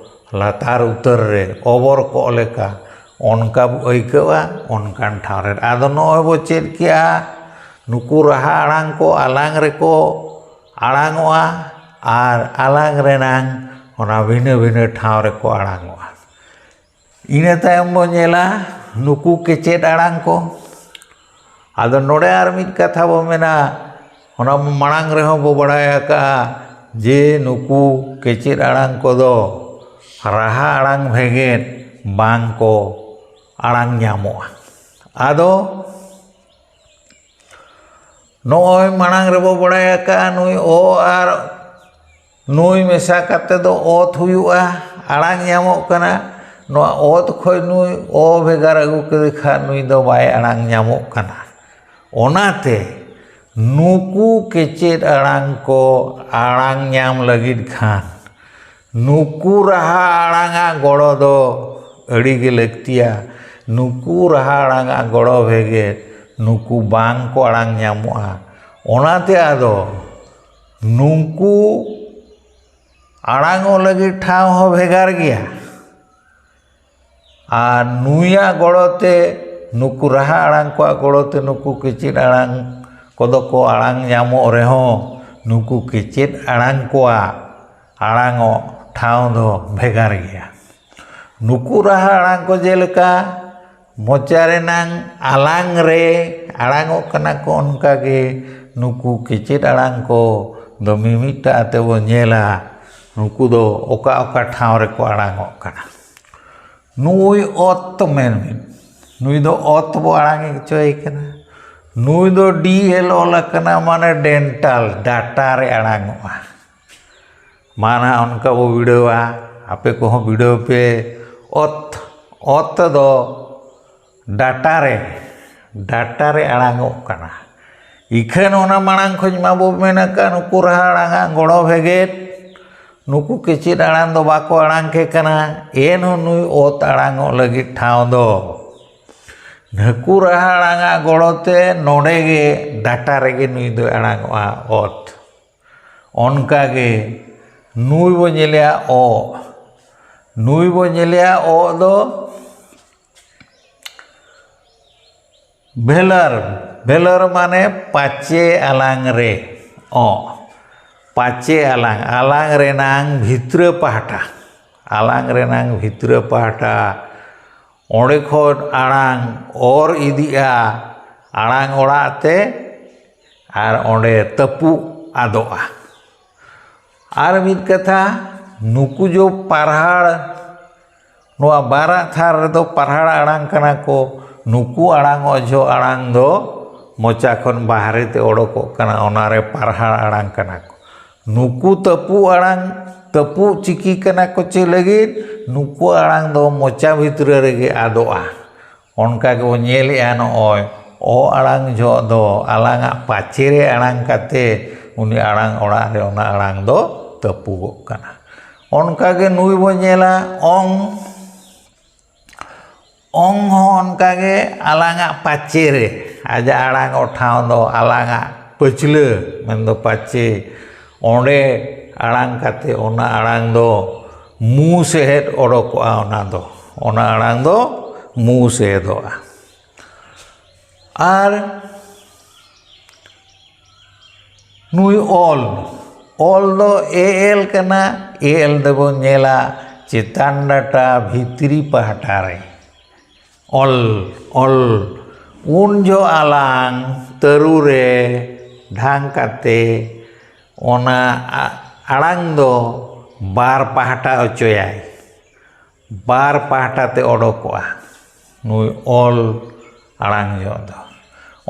ᱞᱟᱛᱟᱨ ᱩᱛᱟᱹᱨ ᱨᱮ ᱚᱵᱚᱨ ᱠᱚᱜ ᱞᱮᱠᱟ ᱚᱱᱠᱟ ᱟᱹᱭᱠᱟᱹᱜᱼᱟ, ᱚᱱᱠᱟᱱ ᱴᱷᱟᱶ ᱨᱮ᱾ ᱟᱫᱚ ᱱᱚᱜᱼᱚᱭ ᱵᱚ ᱪᱮᱫ ᱠᱮᱜᱼᱟ, ᱱᱩᱠᱩ ᱨᱟᱦᱟ ᱟᱲᱟᱝ ᱠᱚ ᱟᱞᱟᱝ ᱨᱮᱠᱚ ᱟᱲᱟᱝᱚᱜᱼᱟ ᱟᱨ ᱟᱞᱟᱝ ᱨᱮᱱᱟᱝ ᱚᱱᱟ ᱵᱷᱤᱱᱟᱹ ᱵᱷᱤᱱᱟᱹ ᱴᱷᱟᱶ ᱨᱮᱠᱚ ᱟᱲᱟᱝᱚᱜᱼᱟ᱾ ᱤᱱᱟᱹ ᱛᱟᱭᱚᱢ ᱵᱚ ᱧᱮᱞᱟ ᱱᱩᱠᱩ ᱠᱮᱪᱮᱫ ᱟᱲᱟᱝ ᱠᱚ᱾ ᱟᱫᱚ ᱱᱚᱰᱮ ᱟᱨ ᱢᱤᱫ ᱠᱟᱛᱷᱟ ᱵᱚ ᱢᱮᱱᱟ, ᱚᱱᱟ ᱢᱟᱲᱟᱝ ᱨᱮᱦᱚᱸ ᱵᱚ ᱵᱟᱲᱟᱭ ᱟᱠᱟᱫᱼᱟ ᱡᱮ ᱱᱩᱠᱩ ᱠᱮᱪᱮᱫ ᱟᱲᱟᱝ ᱠᱚᱫᱚ ᱨᱟᱦᱟ ᱟᱲᱟᱝ ᱵᱷᱮᱜᱮᱫ ᱵᱟᱝ ᱠᱚ ᱟᱲᱟᱝ ᱧᱟᱢᱚᱜᱼᱟ᱾ ᱟᱫᱚ ᱱᱚᱜᱼᱚᱭ ᱢᱟᱲᱟᱝ ᱨᱮᱵᱚ ᱵᱟᱲᱟᱭ ᱟᱠᱟᱫᱼᱟ, ᱱᱩᱭ ᱚ ᱟᱨ ᱱᱩᱭ ᱢᱮᱥᱟ ᱠᱟᱛᱮ ᱫᱚ ᱚᱛ ᱦᱩᱭᱩᱜᱼᱟ, ᱟᱲᱟᱝ ᱧᱟᱢᱚᱜ ᱠᱟᱱᱟ᱾ ᱱᱚᱣᱟ ᱚᱛ ᱠᱷᱚᱱ ᱱᱩᱭ ᱚ ᱵᱷᱮᱜᱟᱨ ᱟᱹᱜᱩ ᱠᱮᱫᱮ ᱠᱷᱟᱱ ᱱᱩᱭ ᱫᱚ ᱵᱟᱭ ᱟᱲᱟᱝ ᱧᱟᱢᱚᱜ ᱠᱟᱱᱟ᱾ ᱚᱱᱟᱛᱮ ᱱᱩᱠᱩ ᱠᱮᱪᱮᱫ ᱟᱲᱟᱝ ᱠᱚ ᱟᱲᱟᱝ ᱧᱟᱢ ᱞᱟᱹᱜᱤᱫ ᱠᱷᱟᱱ ᱱᱩᱠᱩ ᱨᱟᱦᱟ ᱟᱲᱟᱝᱟᱜ ᱜᱚᱲᱚ ᱫᱚ ᱟᱹᱰᱤ ᱜᱮ ᱞᱟᱹᱠᱛᱤᱭᱟ᱾ ᱱᱩᱠᱩ ᱨᱟᱦᱟ ᱟᱲᱟᱝᱟᱜ ᱜᱚᱲᱚ ᱵᱷᱮᱜᱮᱫ ᱱᱩᱠᱩ ᱵᱟᱝ ᱠᱚ ᱟᱲᱟᱝ ᱧᱟᱢᱚᱜᱼᱟ᱾ ᱚᱱᱟᱛᱮ ᱟᱫᱚ ᱱᱩᱠᱩ ᱟᱲᱟᱝᱚᱜ ᱞᱟᱹᱜᱤᱫ ᱴᱷᱟᱶ ᱦᱚᱸ ᱵᱷᱮᱜᱟᱨ ᱜᱮᱭᱟ᱾ ᱟᱨ ᱱᱩᱭᱟᱜ ᱜᱚᱲᱚ ᱛᱮ ᱱᱩᱠᱩ ᱨᱟᱦᱟ ᱟᱲᱟᱝ ᱠᱚᱣᱟᱜ ᱜᱚᱲᱚ ᱛᱮ ᱱᱩᱠᱩ ᱠᱮᱪᱮᱫ ᱟᱲᱟᱝ ᱠᱚᱫᱚ ᱠᱚ ᱟᱲᱟᱝ ᱧᱟᱢᱚᱜ ᱨᱮᱦᱚᱸ, ᱱᱩᱠᱩ ᱠᱮᱪᱮᱫ ᱟᱲᱟᱝ ᱠᱚᱣᱟᱜ ᱟᱲᱟᱝᱚᱜ ᱴᱷᱟᱶ ᱫᱚ ᱵᱷᱮᱜᱟᱨ ᱜᱮᱭᱟ᱾ ᱱᱩᱠᱩ ᱨᱟᱦᱟ ᱟᱲᱟᱝ ᱠᱚ ᱡᱮᱞᱮᱠᱟ ᱢᱚᱪᱟ ᱨᱮᱱᱟᱝ ᱟᱞᱟᱝ ᱨᱮ ᱟᱲᱟᱝᱚᱜ ᱠᱟᱱᱟ ᱠᱚ, ᱚᱱᱠᱟᱜᱮ ᱱᱩᱠᱩ ᱠᱮᱪᱮᱫ ᱟᱲᱟᱝ ᱠᱚ ᱫᱚ ᱢᱤᱢᱤᱫᱴᱟᱜ ᱟᱛᱮ ᱵᱚᱱ ᱧᱮᱞᱟ, ᱱᱩᱠᱩ ᱫᱚ ᱚᱠᱟ ᱚᱠᱟ ᱴᱷᱟᱶ ᱨᱮᱠᱚ ᱟᱲᱟᱝᱚᱜ ᱠᱟᱱᱟ᱾ ᱱᱩᱭ ᱚᱛ ᱢᱮᱱ ᱢᱮ, ᱱᱩᱭ ᱫᱚ ᱚᱛ ᱵᱚ ᱟᱲᱟᱝ ᱦᱚᱪᱚᱭᱮ ᱠᱟᱱᱟ᱾ ᱱᱩᱭ ᱫᱚ ᱰᱤ ᱮᱞ ᱚᱞ ᱟᱠᱟᱱᱟ, ᱢᱟᱱᱮ ᱰᱮᱱᱴᱟᱞ, ᱰᱟᱴᱟ ᱨᱮ ᱟᱲᱟᱝᱚᱜᱼᱟ᱾ ᱢᱟ ᱱᱟᱦᱟᱜ ᱚᱱᱠᱟ ᱵᱚ ᱵᱤᱰᱟᱹᱣᱟ, ᱟᱯᱮ ᱠᱚᱦᱚᱸ ᱵᱤᱰᱟᱹᱣ ᱯᱮ᱾ ᱚᱛ, ᱚᱛ ᱫᱚ ᱰᱟᱴᱟ ᱨᱮ, ᱰᱟᱴᱟ ᱨᱮ ᱟᱲᱟᱝᱚᱜ ᱠᱟᱱᱟ᱾ ᱤᱠᱷᱟᱹᱱ ᱚᱱᱟ ᱢᱟᱲᱟᱝ ᱠᱷᱚᱱ ᱢᱟ ᱵᱚ ᱢᱮᱱ ᱟᱠᱟᱫ, ᱱᱩᱠᱩ ᱨᱟᱦᱟ ᱟᱲᱟᱝᱟᱜ ᱜᱚᱲᱚ ᱵᱷᱮᱜᱮᱫ, ᱱᱩᱠᱩ ᱠᱮᱪᱮᱫ ᱟᱲᱟᱝ ᱫᱚ ᱵᱟᱠᱚ ᱟᱲᱟᱝ ᱠᱮ ᱠᱟᱱᱟ, ᱮᱱᱦᱚᱸ ᱱᱩᱭ ᱚᱛ ᱟᱲᱟᱝᱚᱜ ᱞᱟᱹᱜᱤᱫ ᱴᱷᱟᱶ ᱫᱚ ᱱᱩᱠᱩ ᱨᱟᱦᱟ ᱟᱲᱟᱝᱟᱜ ᱜᱚᱲᱚ ᱛᱮ ᱱᱚᱰᱮ ᱜᱮ ᱰᱟᱴᱟ ᱨᱮᱜᱮ ᱱᱩᱭ ᱫᱚᱭ ᱟᱲᱟᱝᱚᱜᱼᱟ, ᱚᱛ᱾ ᱚᱱᱠᱟ ᱜᱮ ᱱᱩᱭ ᱵᱚ ᱧᱮᱞᱮᱭᱟ, ᱚ᱾ ᱱᱩᱭ ᱵᱚ ᱧᱮᱞᱮᱭᱟ, ᱚ ᱫᱚ ᱵᱷᱮᱞᱟᱨ, ᱵᱷᱮᱞᱟᱨ ᱢᱟᱱᱮ ᱯᱟᱪᱮ ᱟᱞᱟᱝ ᱨᱮ, ᱚ, ᱯᱟᱪᱮ ᱟᱞᱟᱝ, ᱟᱞᱟᱝ ᱨᱮᱱᱟᱝ ᱵᱷᱤᱛᱨᱟᱹ ᱯᱟᱦᱴᱟ, ᱟᱞᱟᱝ ᱨᱮᱱᱟᱝ ᱵᱷᱤᱛᱨᱟᱹ ᱯᱟᱦᱴᱟ, ᱚᱸᱰᱮ ᱠᱷᱚᱱ ᱟᱲᱟᱝ ᱚᱨ ᱤᱫᱤᱜᱼᱟ, ᱟᱲᱟᱝ ᱚᱲᱟᱜ ᱛᱮ, ᱟᱨ ᱚᱸᱰᱮ ᱛᱟᱹᱯᱩᱜ ᱟᱫᱚᱜᱼᱟ᱾ ᱟᱨ ᱢᱤᱫ ᱠᱟᱛᱷᱟ, ᱱᱩᱠᱩ ᱡᱚ ᱯᱟᱨᱦᱟᱲ, ᱱᱚᱣᱟ ᱵᱟᱨᱟᱜ ᱛᱷᱟᱨ ᱨᱮᱫᱚ ᱯᱟᱨᱦᱟᱲ ᱟᱲᱟᱝ ᱠᱟᱱᱟ ᱠᱚ, ᱱᱩᱠᱩ ᱟᱲᱟᱝ ᱚᱡᱚ ᱟᱲᱟᱝ ᱫᱚ ᱢᱚᱪᱟ ᱠᱷᱚᱱ ᱵᱟᱦᱨᱮ ᱛᱮ ᱚᱰᱚᱠᱚᱜ ᱠᱟᱱᱟ, ᱚᱱᱟᱨᱮ ᱯᱟᱨᱦᱟᱲ ᱟᱲᱟᱝ ᱠᱟᱱᱟ ᱠᱚ᱾ ᱱᱩᱠᱩ ᱛᱟᱹᱯᱩᱜ ᱟᱲᱟᱝ, ᱛᱟᱹᱯᱩᱜ ᱪᱤᱠᱤ ᱠᱟᱱᱟ ᱠᱚ᱾ ᱪᱮᱫ ᱞᱟᱹᱜᱤᱫ? ᱱᱩᱠᱩ ᱟᱲᱟᱝ ᱫᱚ ᱢᱚᱪᱟ ᱵᱷᱤᱛᱨᱤ ᱨᱮᱜᱮ ᱟᱫᱚᱜᱼᱟ᱾ ᱚᱱᱠᱟ ᱜᱮᱵᱚᱱ ᱧᱮᱞᱮᱜᱼᱟ, ᱱᱚᱜᱼᱚᱭ ᱚ ᱟᱲᱟᱝ ᱡᱚᱦᱚᱜ ᱫᱚ ᱟᱞᱟᱝᱟᱜ ᱯᱟᱪᱮ ᱨᱮ ᱟᱲᱟᱝ ᱠᱟᱛᱮ ᱩᱱᱤ ᱟᱲᱟᱝ ᱚᱲᱟᱜ ᱨᱮ ᱚᱱᱟ ᱟᱲᱟᱝ ᱫᱚ ᱛᱟᱹᱯᱩᱜᱚᱜ ᱠᱟᱱᱟ᱾ ᱚᱱᱠᱟ ᱜᱮ ᱱᱩᱭ ᱵᱚᱱ ᱧᱮᱞᱟ ᱚᱝ, ᱚᱝ ᱦᱚᱸ ᱚᱱᱠᱟ ᱜᱮ ᱟᱞᱟᱝᱟᱜ ᱯᱟᱪᱮ ᱨᱮ ᱟᱡᱟᱜ ᱟᱲᱟᱝ ᱚᱜ ᱴᱷᱟᱶ ᱫᱚ ᱟᱞᱟᱝᱟᱜ ᱯᱟᱹᱪᱷᱞᱟᱹ, ᱢᱮᱱᱫᱚ ᱯᱟᱪᱮ, ᱚᱸᱰᱮ ᱟᱲᱟᱝ ᱠᱟᱛᱮ ᱚᱱᱟ ᱟᱲᱟᱝ ᱫᱚ ᱢᱩ ᱥᱮᱦᱮᱫ ᱚᱰᱚᱠᱚᱜᱼᱟ, ᱚᱱᱟ ᱫᱚ, ᱚᱱᱟ ᱟᱲᱟᱝ ᱫᱚ ᱢᱩ ᱥᱮᱦᱮᱫᱚᱜᱼᱟ᱾ ᱟᱨ ᱱᱩᱭ ᱚᱞ, ᱚᱞ ᱫᱚ ᱮ ᱮᱞ ᱠᱟᱱᱟ᱾ ᱮ ᱮᱞ ᱫᱚᱵᱚᱱ ᱧᱮᱞᱟ ᱪᱮᱛᱟᱱ ᱰᱟᱴᱟ ᱵᱷᱤᱛᱨᱤ ᱯᱟᱦᱴᱟ ᱨᱮ᱾ ᱚᱞ, ᱚᱞ᱾ ᱩᱱ ᱡᱚᱦᱚᱜ ᱟᱞᱟᱝ ᱛᱟᱹᱨᱩ ᱨᱮ ᱰᱷᱟᱝ ᱠᱟᱛᱮ ᱚᱱᱟ ᱟ-, ᱟᱲᱟᱝ ᱫᱚ ᱵᱟᱨ ᱯᱟᱦᱴᱟ ᱚᱪᱚᱭᱟᱭ, ᱵᱟᱨ ᱯᱟᱦᱴᱟ ᱛᱮ ᱚᱰᱚᱠᱚᱜᱼᱟ ᱱᱩᱭ ᱚᱞ ᱟᱲᱟᱝ ᱡᱚᱦᱚᱜ ᱫᱚ᱾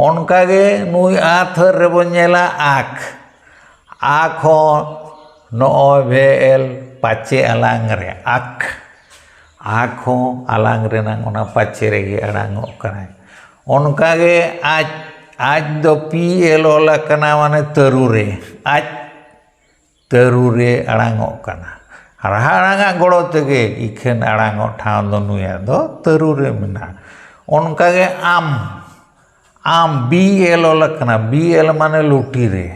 ᱚᱱᱠᱟᱜᱮ ᱱᱩᱭ ᱟ ᱛᱷᱟᱹᱨ ᱨᱮᱵᱚᱱ ᱧᱮᱞᱟ ᱟᱠ, ᱟᱠ ᱦᱚᱸ ᱱᱚᱜᱼᱚᱭ ᱵᱷᱮ ᱮᱞ ᱯᱟᱪᱮ ᱟᱞᱟᱝ ᱨᱮ ᱟᱠ, ᱟᱠ ᱦᱚᱸ ᱟᱞᱟᱝ ᱨᱮᱱᱟᱝ ᱚᱱᱟ ᱯᱟᱪᱮ ᱨᱮᱜᱮ ᱟᱲᱟᱝᱚᱜ ᱠᱟᱱᱟᱭ᱾ ᱚᱱᱠᱟᱜᱮ ᱟᱡ, ᱟᱡ ᱫᱚ ᱯᱤ ᱮᱞ ᱚᱞ ᱟᱠᱟᱱᱟ, ᱢᱟᱱᱮ ᱛᱟᱹᱨᱩ ᱨᱮ, ᱟᱡ ᱛᱟᱹᱨᱩ ᱨᱮ ᱟᱲᱟᱝᱚᱜ ᱠᱟᱱᱟ᱾ ᱨᱟᱦᱟ ᱟᱲᱟᱝᱟᱜ ᱜᱚᱲᱚ ᱛᱮᱜᱮ ᱤᱠᱷᱟᱹᱱ ᱟᱲᱟᱝᱚᱜ ᱴᱷᱟᱶ ᱫᱚ ᱱᱩᱭᱟᱜ ᱫᱚ ᱛᱟᱹᱨᱩ ᱨᱮ ᱢᱮᱱᱟᱜᱼᱟ᱾ ᱚᱱᱠᱟᱜᱮ ᱟᱢ, ᱟᱢ ᱵᱤ ᱮᱞ ᱚᱞ ᱟᱠᱟᱱᱟ, ᱵᱤ ᱮᱞ ᱢᱟᱱᱮ ᱞᱩᱴᱤ ᱨᱮ᱾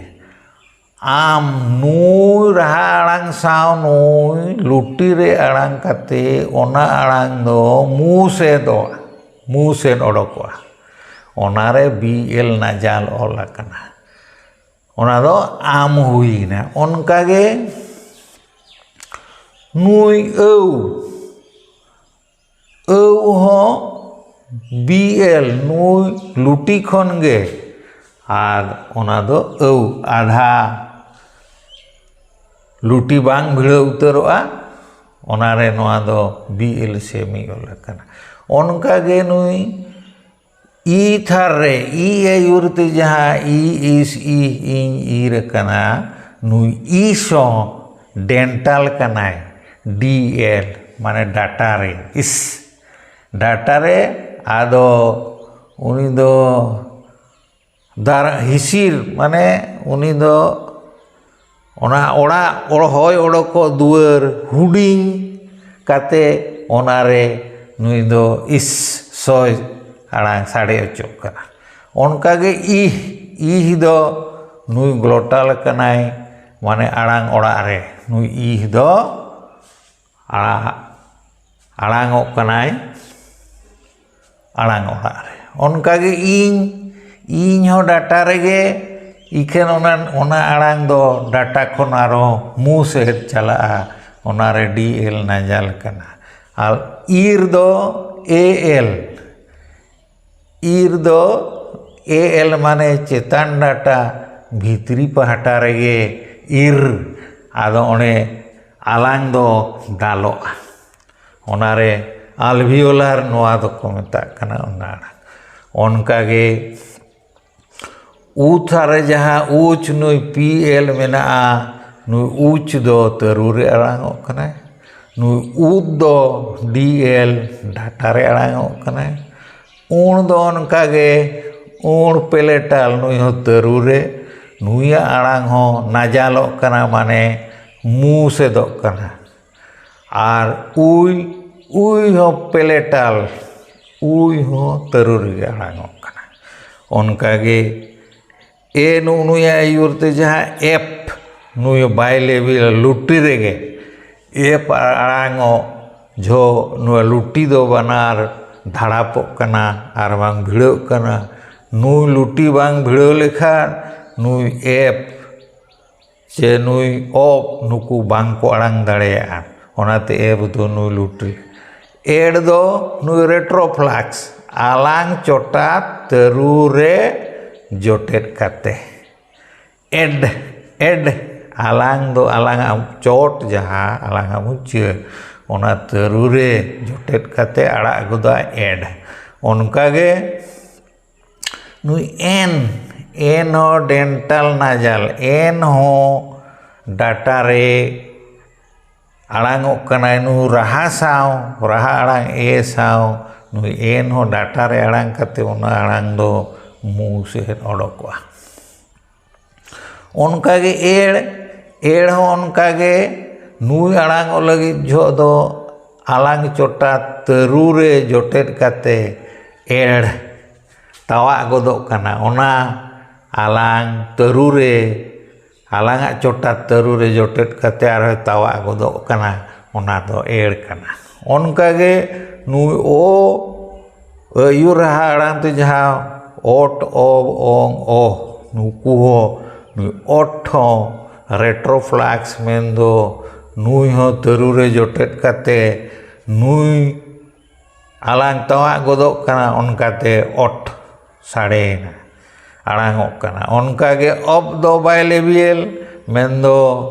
ᱟᱢ ᱱᱩᱭ ᱨᱟᱦᱟ ᱟᱲᱟᱝ ᱥᱟᱶ ᱱᱩᱭ ᱞᱩᱴᱤ ᱨᱮ ᱟᱲᱟᱝ ᱠᱟᱛᱮ ᱚᱱᱟ ᱟᱲᱟᱝ ᱫᱚ ᱢᱩ ᱥᱮᱫᱚᱜᱼᱟ, ᱢᱩ ᱥᱮᱫ ᱚᱰᱚᱠᱚᱜᱼᱟ᱾ ᱚᱱᱟᱨᱮ ᱵᱤ ᱮᱞ ᱱᱟᱡᱟᱞ ᱚᱞ ᱟᱠᱟᱱᱟ᱾ ᱚᱱᱟ ᱫᱚ ᱟᱢ ᱦᱩᱭᱱᱟ᱾ ᱚᱱᱠᱟᱜᱮ ᱱᱩᱭ ᱟᱹᱣ, ᱟᱹᱣ ᱦᱚᱸ ᱵᱤ ᱮᱞ, ᱱᱩᱭ ᱞᱩᱴᱤ ᱠᱷᱚᱱ ᱜᱮ, ᱟᱨ ᱚᱱᱟ ᱫᱚ ᱟᱹᱣ, ᱟᱫᱷᱟ ᱞᱩᱴᱤ ᱵᱟᱝ ᱵᱷᱤᱲᱟᱹᱣ ᱩᱛᱟᱹᱨᱚᱜᱼᱟ, ᱚᱱᱟᱨᱮ ᱱᱚᱣᱟ ᱫᱚ ᱵᱤ ᱮᱞ ᱥᱮ ᱢᱤᱫ ᱚᱞ ᱟᱠᱟᱱᱟ᱾ ᱚᱱᱠᱟᱜᱮ ᱱᱩᱭ ᱤ ᱛᱷᱟᱨ ᱨᱮ, ᱤ ᱟᱹᱭᱩᱨ ᱛᱮ ᱡᱟᱦᱟᱸ ᱤ, ᱤᱥ, ᱤ, ᱤᱧ, ᱤᱨ ᱟᱠᱟᱱᱟ, ᱱᱩᱭ ᱤᱥ ᱦᱚᱸ ᱰᱮᱱᱴᱟᱞ ᱠᱟᱱᱟᱭ, ᱰᱤ ᱮᱞ, ᱢᱟᱱᱮ ᱰᱟᱴᱟ ᱨᱮ, ᱤᱥ, ᱰᱟᱴᱟ ᱨᱮ᱾ ᱟᱫᱚ ᱩᱱᱤ ᱫᱚ ᱫᱟᱨ ᱦᱤᱥᱤᱨ, ᱢᱟᱱᱮ ᱩᱱᱤ ᱫᱚ ᱚᱱᱟ ᱚᱲᱟᱜ, ᱚᱲ-, ᱦᱚᱭ ᱚᱰᱚᱠᱚᱜ ᱫᱩᱣᱟᱹᱨ ᱦᱩᱰᱤᱧ ᱠᱟᱛᱮ ᱚᱱᱟᱨᱮ ᱱᱩᱭ ᱫᱚ ᱤᱥ ᱥᱚᱭ ᱟᱲᱟᱝ ᱥᱟᱰᱮ ᱚᱪᱚᱜ ᱠᱟᱱᱟ᱾ ᱚᱱᱠᱟᱜᱮ ᱤᱦ, ᱤᱦ ᱫᱚ ᱱᱩᱭ ᱜᱞᱚᱴᱟᱞ ᱠᱟᱱᱟᱭ, ᱢᱟᱱᱮ ᱟᱲᱟᱝ ᱚᱲᱟᱜ ᱨᱮ ᱱᱩᱭ ᱤᱦ ᱫᱚ ᱟᱲᱟᱝ, ᱟᱲᱟᱝᱚᱜ ᱠᱟᱱᱟᱭ ᱟᱲᱟᱝ ᱚᱲᱟᱜ ᱨᱮ᱾ ᱚᱱᱠᱟᱜᱮ ᱤᱧ, ᱤᱧ ᱦᱚᱸ ᱰᱟᱴᱟ ᱨᱮᱜᱮ, ᱤᱠᱷᱟᱹᱱ ᱚᱱᱟ, ᱚᱱᱟ ᱟᱲᱟᱝ ᱫᱚ ᱰᱟᱴᱟ ᱠᱷᱚᱱ ᱟᱨᱦᱚᱸ ᱢᱩ ᱥᱮᱫ ᱪᱟᱞᱟᱜᱼᱟ, ᱚᱱᱟᱨᱮ ᱰᱤ ᱮᱞ ᱱᱟᱡᱟᱞ ᱠᱟᱱᱟ᱾ ᱟᱨ ᱤᱨ ᱫᱚ ᱮ ᱮᱞ, ᱤᱨ ᱫᱚ ᱮ ᱮᱞ ᱢᱟᱱᱮ ᱪᱮᱛᱟᱱ ᱰᱟᱴᱟ ᱵᱷᱤᱛᱨᱤ ᱯᱟᱦᱴᱟ ᱨᱮᱜᱮ ᱤᱨ, ᱟᱫᱚ ᱚᱱᱮ ᱟᱞᱟᱝ ᱫᱚ ᱫᱟᱞᱚᱜᱼᱟ᱾ ᱚᱱᱟᱨᱮ ᱟᱞᱵᱷᱤᱭᱳᱞᱟᱨ ᱱᱚᱣᱟ ᱫᱚᱠᱚ ᱢᱮᱛᱟᱜ ᱠᱟᱱᱟ ᱚᱱᱟ ᱟᱲᱟᱝ᱾ ᱚᱱᱠᱟᱜᱮ ᱩ ᱛᱷᱟᱨ ᱨᱮ ᱡᱟᱦᱟᱸ ᱩᱪ, ᱱᱩᱭ ᱯᱤ ᱮᱞ ᱢᱮᱱᱟᱜᱼᱟ, ᱱᱩᱭ ᱩᱪ ᱫᱚ ᱛᱟᱹᱨᱩ ᱨᱮ ᱟᱲᱟᱝᱚᱜ ᱠᱟᱱᱟᱭ᱾ ᱱᱩᱭ ᱩᱫ ᱫᱚ ᱰᱤ ᱮᱞ ᱰᱟᱴᱟ ᱨᱮ ᱟᱲᱟᱝᱚᱜ ᱠᱟᱱᱟᱭ᱾ ᱩᱬ ᱫᱚ ᱚᱱᱠᱟᱜᱮ ᱩᱬ ᱯᱮᱞᱮᱴᱟᱞ, ᱱᱩᱭ ᱦᱚᱸ ᱛᱟᱹᱨᱩ ᱨᱮ, ᱱᱩᱭᱟᱜ ᱟᱲᱟᱝ ᱦᱚᱸ ᱱᱟᱡᱟᱞᱚᱜ ᱠᱟᱱᱟ, ᱢᱟᱱᱮ ᱢᱩ ᱥᱮᱫᱚᱜ ᱠᱟᱱᱟ᱾ ᱟᱨ ᱩᱭ, ᱩᱭ ᱦᱚᱸ ᱯᱮᱞᱮᱴᱟᱞ, ᱩᱭ ᱦᱚᱸ ᱛᱟᱹᱨᱩ ᱨᱮᱜᱮ ᱟᱲᱟᱝᱚᱜ ᱠᱟᱱᱟ᱾ ᱚᱱᱠᱟᱜᱮ ᱮ ᱱᱩᱜᱼᱩ ᱱᱩᱭᱟᱜ ᱟᱹᱭᱩᱨ ᱛᱮ ᱡᱟᱦᱟᱸ ᱮᱯ, ᱱᱩᱭ ᱵᱟᱭ ᱞᱮᱵᱤᱞ ᱞᱩᱴᱤ ᱨᱮᱜᱮ ᱮᱯ ᱟᱲᱟᱝᱚᱜ ᱡᱚᱦᱚᱜ ᱱᱚᱣᱟ ᱞᱩᱴᱤ ᱫᱚ ᱵᱟᱱᱟᱨ ᱫᱷᱟᱲᱟᱯᱚᱜ ᱠᱟᱱᱟ ᱟᱨ ᱵᱟᱝ ᱵᱷᱤᱲᱟᱹᱜ ᱠᱟᱱᱟ᱾ ᱱᱩᱭ ᱞᱩᱴᱤ ᱵᱟᱝ ᱵᱷᱤᱲᱟᱹᱣ ᱞᱮᱠᱷᱟᱱ ᱱᱩᱭ ᱮᱯ ᱪᱮ ᱱᱩᱭ ᱚᱯ ᱱᱩᱠᱩ ᱵᱟᱝ ᱠᱚ ᱟᱲᱟᱝ ᱫᱟᱲᱮᱭᱟᱜᱼᱟ᱾ ᱚᱱᱟᱛᱮ ᱮᱯ ᱫᱚ ᱱᱩᱭ ᱞᱩᱴᱤ᱾ ᱮᱰ ᱫᱚ ᱱᱩᱭ ᱨᱮᱴᱨᱳᱯᱷᱞᱟᱠᱥ, ᱟᱞᱟᱝ ᱪᱚᱴᱟ ᱛᱟᱹᱨᱩ ᱨᱮ ᱡᱚᱴᱮᱫ ᱠᱟᱛᱮ᱾ ᱮᱰ, ᱮᱰ, ᱟᱞᱟᱝ ᱫᱚ ᱟᱞᱟᱝᱟᱜ ᱪᱚᱴ ᱡᱟᱦᱟᱸ, ᱟᱞᱟᱝᱟᱜ ᱢᱩᱪᱟᱹᱫ, ᱚᱱᱟ ᱛᱟᱹᱨᱩ ᱨᱮ ᱡᱚᱴᱮᱫ ᱠᱟᱛᱮ ᱟᱲᱟᱜ ᱜᱚᱫᱟ ᱮᱰ᱾ ᱚᱱᱠᱟᱜᱮ ᱱᱩᱭ ᱮᱱ, ᱮᱱ ᱦᱚᱸ ᱰᱮᱱᱴᱟᱞ ᱱᱟᱡᱟᱞ, ᱮᱱ ᱦᱚᱸ ᱰᱟᱴᱟ ᱨᱮ ᱟᱲᱟᱝᱚᱜ ᱠᱟᱱᱟᱭ᱾ ᱱᱩᱭ ᱨᱟᱦᱟ ᱥᱟᱶ, ᱨᱟᱦᱟ ᱟᱲᱟᱝ ᱮ ᱥᱟᱶ, ᱱᱩᱭ ᱮᱱ ᱦᱚᱸ ᱰᱟᱴᱟ ᱨᱮ ᱟᱲᱟᱝ ᱠᱟᱛᱮ ᱚᱱᱟ ᱟᱲᱟᱝ ᱫᱚ ᱢᱩ ᱥᱮᱫ ᱚᱰᱚᱠᱚᱜᱼᱟ᱾ ᱚᱱᱠᱟᱜᱮ ᱮᱲ, ᱮᱲ ᱦᱚᱸ ᱚᱱᱠᱟᱜᱮ ᱱᱩᱭ ᱟᱲᱟᱝᱚᱜ ᱞᱟᱹᱜᱤᱫ ᱡᱚᱦᱚᱜ ᱫᱚ ᱟᱞᱟᱝ ᱪᱚᱴᱟ ᱛᱟᱹᱨᱩ ᱨᱮ ᱡᱚᱴᱮᱫ ᱠᱟᱛᱮ ᱮᱲ ᱛᱟᱣᱟᱜ ᱜᱚᱫᱚᱜ ᱠᱟᱱᱟ᱾ ᱚᱱᱟ ᱟᱞᱟᱝ ᱛᱟᱹᱨᱩ ᱨᱮ, ᱟᱞᱟᱝᱟᱜ ᱪᱚᱴᱟ ᱛᱟᱹᱨᱩ ᱨᱮ ᱡᱚᱴᱮᱫ ᱠᱟᱛᱮ ᱟᱨᱦᱚᱸ ᱛᱟᱣᱟᱜ ᱜᱚᱫᱚᱜ ᱠᱟᱱᱟ, ᱚᱱᱟ ᱫᱚ ᱮᱲ ᱠᱟᱱᱟ᱾ ᱚᱱᱠᱟᱜᱮ ᱱᱩᱭ ᱳ ᱟᱹᱭᱩᱨ ᱨᱟᱦᱟ ᱟᱲᱟᱝ ᱛᱮ ᱡᱟᱦᱟᱸ ᱚᱴ, ᱚᱵ, ᱚᱝ, ᱚᱦ, ᱱᱩᱠᱩ ᱦᱚᱸ, ᱱᱩᱭ ᱚᱴ ᱦᱚᱸ ᱨᱮᱴᱨᱳᱯᱷᱞᱟᱠᱥ ᱢᱮᱱᱫᱚ ᱱᱩᱭ ᱦᱚᱸ ᱛᱟᱹᱨᱩ ᱨᱮ ᱡᱚᱴᱮᱫ ᱠᱟᱛᱮ ᱱᱩᱭ ᱟᱞᱟᱝ ᱛᱟᱣᱟᱜ ᱜᱚᱫᱚᱜ ᱠᱟᱱᱟ, ᱚᱱᱠᱟᱛᱮ ᱚᱴ ᱥᱟᱰᱮᱭᱮᱱᱟ, ᱟᱲᱟᱝᱚᱜ ᱠᱟᱱᱟ᱾ ᱚᱱᱠᱟᱜᱮ ᱚᱵ ᱫᱚ ᱵᱟᱭᱞᱮᱵᱤᱭᱮᱞ, ᱢᱮᱱᱫᱚ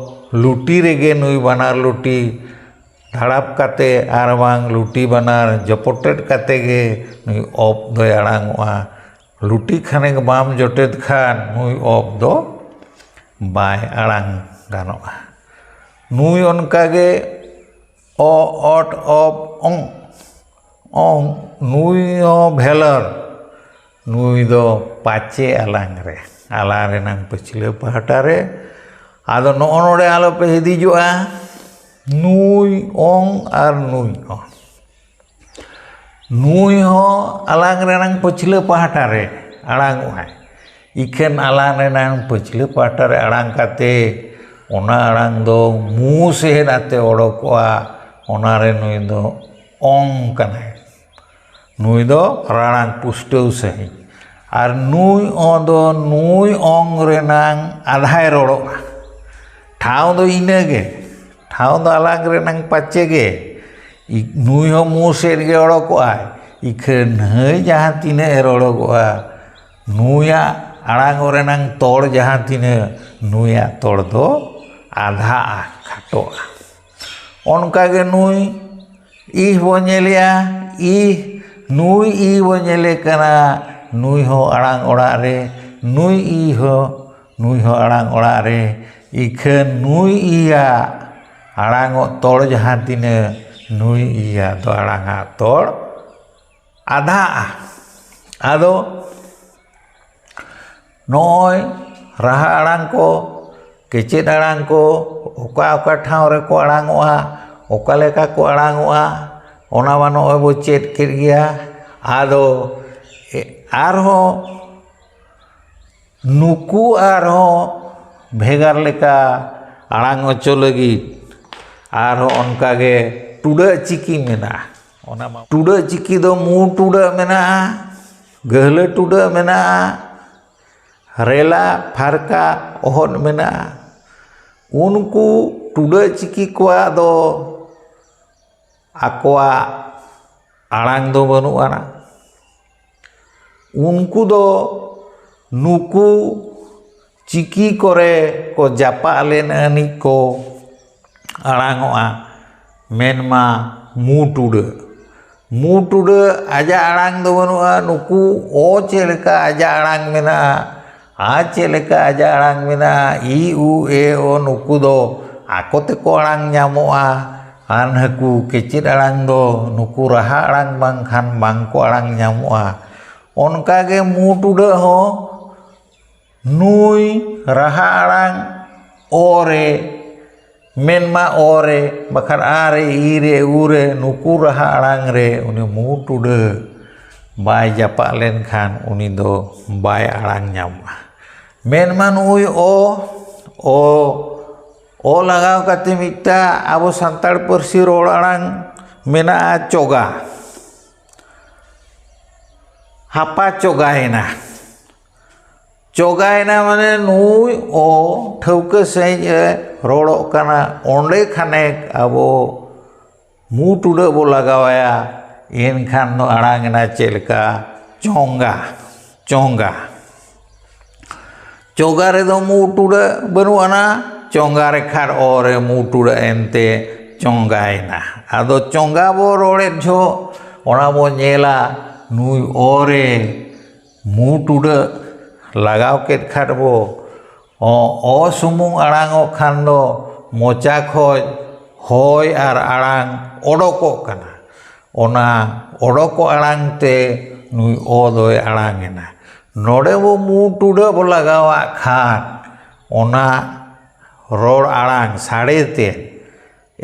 ᱞᱩᱴᱤ ᱨᱮᱜᱮ ᱱᱩᱭ ᱵᱟᱱᱟᱨ ᱞᱩᱴᱤ ᱫᱷᱟᱲᱟᱯ ᱠᱟᱛᱮ ᱟᱨ ᱵᱟᱝ ᱞᱩᱴᱤ ᱵᱟᱱᱟᱨ ᱡᱚᱯᱚᱴᱮᱫ ᱠᱟᱛᱮ ᱜᱮ ᱱᱩᱭ ᱚᱵ ᱫᱚᱭ ᱟᱲᱟᱝᱚᱜᱼᱟ᱾ ᱞᱩᱴᱤ ᱠᱷᱟᱱᱮᱠ ᱵᱟᱢ ᱡᱚᱴᱮᱫ ᱠᱷᱟᱱ ᱱᱩᱭ ᱚᱵ ᱫᱚ ᱵᱟᱭ ᱟᱲᱟᱝ ᱜᱟᱱᱚᱜᱼᱟ᱾ ᱱᱩᱭ ᱚᱱᱠᱟᱜᱮ ᱚ, ᱚᱴ, ᱚᱯ, ᱚᱝ, ᱚᱝ, ᱱᱩᱭ ᱦᱚᱸ ᱵᱷᱮᱞᱚᱨ, ᱱᱩᱭ ᱫᱚ ᱯᱟᱪᱮ ᱟᱞᱟᱝ ᱨᱮ, ᱟᱞᱟᱝ ᱨᱮᱱᱟᱝ ᱯᱟᱹᱪᱷᱞᱟᱹ ᱯᱟᱦᱴᱟ ᱨᱮ᱾ ᱟᱫᱚ ᱱᱚᱜᱼᱚ ᱱᱚᱰᱮ ᱟᱞᱚᱯᱮ ᱦᱤᱫᱤᱡᱚᱜᱼᱟ, ᱱᱩᱭ ᱚᱝ ᱟᱨ ᱱᱩᱭ ᱚᱝ᱾ ᱱᱩᱭ ᱦᱚᱸ ᱟᱞᱟᱝ ᱨᱮᱱᱟᱝ ᱯᱟᱹᱪᱷᱞᱟᱹ ᱯᱟᱦᱴᱟ ᱨᱮ ᱟᱲᱟᱝᱚᱜᱼᱟᱭ᱾ ᱤᱠᱷᱟᱹᱱ ᱟᱞᱟᱝ ᱨᱮᱱᱟᱝ ᱯᱟᱹᱪᱷᱞᱟᱹ ᱯᱟᱦᱴᱟ ᱨᱮ ᱟᱲᱟᱝ ᱠᱟᱛᱮ ᱚᱱᱟ ᱟᱲᱟᱝ ᱫᱚ ᱢᱩ ᱥᱮᱫ ᱟᱛᱮ ᱚᱰᱚᱠᱚᱜᱼᱟ, ᱚᱱᱟᱨᱮ ᱱᱩᱭ ᱫᱚ ᱚᱝ ᱠᱟᱱᱟᱭ᱾ ᱱᱩᱭ ᱫᱚ ᱨᱟᱲᱟᱝ ᱯᱩᱥᱴᱟᱹᱣ ᱥᱟᱺᱦᱤᱡ᱾ ᱟᱨ ᱱᱩᱭ ᱚ ᱫᱚ ᱱᱩᱭ ᱚᱝ ᱨᱮᱱᱟᱝ ᱟᱫᱷᱟᱭ ᱨᱚᱲᱚᱜᱼᱟ᱾ ᱴᱷᱟᱶ ᱫᱚ ᱤᱱᱟᱹᱜᱮ, ᱴᱷᱟᱶ ᱫᱚ ᱟᱞᱟᱝ ᱨᱮᱱᱟᱝ ᱯᱟᱪᱮ ᱜᱮ᱾ ᱤ-, ᱱᱩᱭ ᱦᱚᱸ ᱢᱩ ᱥᱮᱫ ᱜᱮ ᱚᱰᱚᱠᱚᱜᱼᱟᱭ, ᱤᱠᱷᱟᱹᱱ ᱱᱟᱹᱭ ᱡᱟᱦᱟᱸ ᱛᱤᱱᱟᱹᱜ ᱮ ᱨᱚᱲᱚᱜᱚᱜᱼᱟ, ᱱᱩᱭᱟᱜ ᱟᱲᱟᱝ ᱨᱮᱱᱟᱝ ᱛᱚᱲ ᱡᱟᱦᱟᱸ ᱛᱤᱱᱟᱹᱜ, ᱱᱩᱭᱟᱜ ᱛᱚᱲ ᱫᱚ ᱟᱫᱷᱟᱜᱼᱟ, ᱠᱷᱟᱴᱚᱜᱼᱟ᱾ ᱚᱱᱠᱟᱜᱮ ᱱᱩᱭ ᱤᱦ ᱵᱚ ᱧᱮᱞᱮᱜᱼᱟ, ᱤᱦ, ᱱᱩᱭ ᱤᱦ ᱵᱚ ᱧᱮᱞᱮ ᱠᱟᱱᱟ, ᱱᱩᱭ ᱦᱚᱸ ᱟᱲᱟᱝ ᱚᱲᱟᱜ ᱨᱮ, ᱱᱩᱭ ᱤᱦ ᱦᱚᱸ, ᱱᱩᱭ ᱦᱚᱸ ᱟᱲᱟᱝ ᱚᱲᱟᱜ ᱨᱮ, ᱤᱠᱷᱟᱹᱱ ᱱᱩᱭ ᱤᱭᱟᱜ ᱟᱲᱟᱝᱚᱜ ᱛᱚᱲ ᱡᱟᱦᱟᱸ ᱛᱤᱱᱟᱹᱜ, ᱱᱩᱭ ᱤᱭᱟᱜ ᱫᱚ ᱟᱲᱟᱝᱟᱜ ᱛᱚᱲ ᱟᱫᱷᱟᱜᱼᱟ᱾ ᱟᱫᱚ ᱱᱚᱜᱼᱚᱭ ᱨᱟᱦᱟ ᱟᱲᱟᱝ ᱠᱚ, ᱠᱮᱪᱮᱫ ᱟᱲᱟᱝ ᱠᱚ, ᱚᱠᱟ ᱚᱠᱟ ᱴᱷᱟᱶ ᱨᱮᱠᱚ ᱟᱲᱟᱝᱚᱜᱼᱟ, ᱚᱠᱟ ᱞᱮᱠᱟ ᱠᱚ ᱟᱲᱟᱝᱚᱜᱼᱟ, ᱚᱱᱟ ᱢᱟ ᱱᱚᱜᱼᱚᱭ ᱵᱚ ᱪᱮᱫ ᱠᱮᱫ ᱜᱮᱭᱟ᱾ ᱟᱫᱚ ᱮ-, ᱟᱨᱦᱚᱸ ᱱᱩᱠᱩ ᱟᱨᱦᱚᱸ ᱵᱷᱮᱜᱟᱨ ᱞᱮᱠᱟ ᱟᱲᱟᱝ ᱦᱚᱪᱚ ᱞᱟᱹᱜᱤᱫ ᱟᱨᱦᱚᱸ ᱚᱱᱠᱟᱜᱮ ᱴᱩᱰᱟᱹᱜ ᱪᱤᱠᱤ ᱢᱮᱱᱟᱜᱼᱟ᱾ ᱚᱱᱟ ᱢᱟ ᱴᱩᱰᱟᱹᱜ ᱪᱤᱠᱤ ᱫᱚ ᱢᱩ ᱴᱩᱰᱟᱹᱜ ᱢᱮᱱᱟᱜᱼᱟ, ᱜᱟᱹᱦᱞᱟᱹ ᱴᱩᱰᱟᱹᱜ ᱢᱮᱱᱟᱜᱼᱟ, ᱨᱮᱞᱟ ᱯᱷᱟᱨᱠᱟ ᱚᱦᱚᱫ ᱢᱮᱱᱟᱜᱼᱟ᱾ ᱩᱱᱠᱩ ᱴᱩᱰᱟᱹᱜ ᱪᱤᱠᱤ ᱠᱚᱣᱟᱜ ᱫᱚ ᱟᱠᱚᱣᱟᱜ ᱟᱲᱟᱝ ᱫᱚ ᱵᱟᱹᱱᱩᱜ ᱟᱱᱟ᱾ ᱩᱱᱠᱩ ᱫᱚ ᱱᱩᱠᱩ ᱪᱤᱠᱤ ᱠᱚᱨᱮ ᱠᱚ ᱡᱟᱯᱟᱜ ᱞᱮᱱ ᱟᱹᱱᱤᱡ ᱠᱚ ᱟᱲᱟᱝᱚᱜᱼᱟ, ᱢᱮᱱᱢᱟ ᱢᱩ ᱴᱩᱰᱟᱹᱜ᱾ ᱢᱩ ᱴᱩᱰᱟᱹᱜ ᱟᱡᱟᱜ ᱟᱲᱟᱝ ᱫᱚ ᱵᱟᱹᱱᱩᱜᱼᱟ᱾ ᱱᱩᱠᱩ ᱚ ᱪᱮᱫ ᱞᱮᱠᱟ ᱟᱡᱟᱜ ᱟᱲᱟᱝ ᱢᱮᱱᱟᱜᱼᱟ, ᱟ ᱪᱮᱫ ᱞᱮᱠᱟ ᱟᱡᱟᱜ ᱟᱲᱟᱝ ᱢᱮᱱᱟᱜᱼᱟ, ᱤ, ᱩ, ᱮ, ᱳ, ᱱᱩᱠᱩ ᱫᱚ ᱟᱠᱚ ᱛᱮᱠᱚ ᱟᱲᱟᱝ ᱧᱟᱢᱚᱜᱼᱟ᱾ ᱟᱨ ᱱᱟᱹᱠᱩ ᱠᱮᱪᱮᱫ ᱟᱲᱟᱝ ᱫᱚ ᱱᱩᱠᱩ ᱨᱟᱦᱟ ᱟᱲᱟᱝ ᱵᱟᱝᱠᱷᱟᱱ ᱵᱟᱝᱠᱚ ᱟᱲᱟᱝ ᱧᱟᱢᱚᱜᱼᱟ᱾ ᱚᱱᱠᱟᱜᱮ ᱢᱩ ᱴᱩᱰᱟᱹᱜ ᱦᱚᱸ ᱱᱩᱭ ᱨᱟᱦᱟ ᱟᱲᱟᱝ ᱚ ᱨᱮ, ᱢᱮᱱᱢᱟ ᱚ ᱨᱮ, ᱵᱟᱠᱷᱟᱱ ᱟ ᱨᱮ, ᱤ ᱨᱮ, ᱩ ᱨᱮ, ᱱᱩᱠᱩ ᱨᱟᱦᱟ ᱟᱲᱟᱝ ᱨᱮ ᱩᱱᱤ ᱢᱩ ᱴᱩᱰᱟᱹᱜ ᱵᱟᱭ ᱡᱟᱯᱟᱜ ᱞᱮᱱᱠᱷᱟᱱ ᱩᱱᱤ ᱫᱚ ᱵᱟᱭ ᱟᱲᱟᱝ ᱧᱟᱢᱟ᱾ ᱢᱮᱱᱢᱟ ᱱᱩᱭ ᱚ, ᱚ, ᱚ ᱞᱟᱜᱟᱣ ᱠᱟᱛᱮ ᱢᱤᱫᱴᱟᱝ ᱟᱵᱚ ᱥᱟᱱᱛᱟᱲ ᱯᱟᱹᱨᱥᱤ ᱨᱚᱲ ᱟᱲᱟᱝ ᱢᱮᱱᱟᱜᱼᱟ ᱪᱚᱜᱟ᱾ ᱦᱟᱯᱟ ᱪᱚᱜᱟᱭᱮᱱᱟ᱾ ᱪᱚᱜᱟᱭᱮᱱᱟ ᱢᱟᱱᱮ ᱱᱩᱭ ᱚ ᱴᱷᱟᱹᱣᱠᱟᱹ ᱥᱟᱺᱦᱤᱡ ᱮ ᱨᱚᱲᱚᱜ ᱠᱟᱱᱟ᱾ ᱚᱸᱰᱮ ᱠᱷᱟᱱᱮᱠ ᱟᱵᱚ ᱢᱩ ᱴᱩᱰᱟᱹᱜ ᱵᱚ ᱞᱟᱜᱟᱣᱟᱭᱟ, ᱮᱱᱠᱷᱟᱱ ᱫᱚ ᱟᱲᱟᱝ ᱮᱱᱟ ᱪᱮᱫ ᱞᱮᱠᱟ? ᱪᱚᱸᱜᱟ, ᱪᱚᱸᱜᱟ᱾ ᱪᱚᱸᱜᱟ ᱨᱮᱫᱚ ᱢᱩ ᱴᱩᱰᱟᱹᱜ ᱵᱟᱹᱱᱩᱜ ᱟᱱᱟ, ᱪᱚᱸᱜᱟ ᱨᱮ ᱠᱷᱟᱱ ᱚ ᱨᱮ ᱢᱩ ᱴᱩᱰᱟᱹᱜ ᱮᱱᱛᱮ ᱪᱚᱸᱜᱟᱭᱮᱱᱟ᱾ ᱟᱫᱚ ᱪᱚᱸᱜᱟ ᱵᱚ ᱨᱚᱲᱮᱫ ᱡᱚᱦᱚᱜ ᱚᱱᱟ ᱵᱚ ᱧᱮᱞᱟ, ᱱᱩᱭ ᱚ ᱨᱮ ᱢᱩ ᱴᱩᱰᱟᱹᱜ ᱞᱟᱜᱟᱣ ᱠᱮᱫ ᱠᱷᱟᱱ ᱵᱚ, ᱚ, ᱚ ᱥᱩᱢᱩᱝ ᱟᱲᱟᱝᱚᱜ ᱠᱷᱟᱱ ᱫᱚ ᱢᱚᱪᱟ ᱠᱷᱚᱡ ᱦᱚᱭ ᱟᱨ ᱟᱲᱟᱝ ᱚᱰᱚᱠᱚᱜ ᱠᱟᱱᱟ᱾ ᱚᱱᱟ ᱚᱰᱚᱠᱚᱜ ᱟᱲᱟᱝ ᱛᱮ ᱱᱩᱭ ᱚ ᱫᱚᱭ ᱟᱲᱟᱝ ᱮᱱᱟ᱾ ᱱᱚᱰᱮ ᱵᱚ ᱢᱩ ᱴᱩᱰᱟᱹᱜ ᱵᱚ ᱞᱟᱜᱟᱣᱟᱜ ᱠᱷᱟᱱ ᱚᱱᱟ ᱨᱚᱲ ᱟᱲᱟᱝ ᱥᱟᱰᱮ ᱛᱮ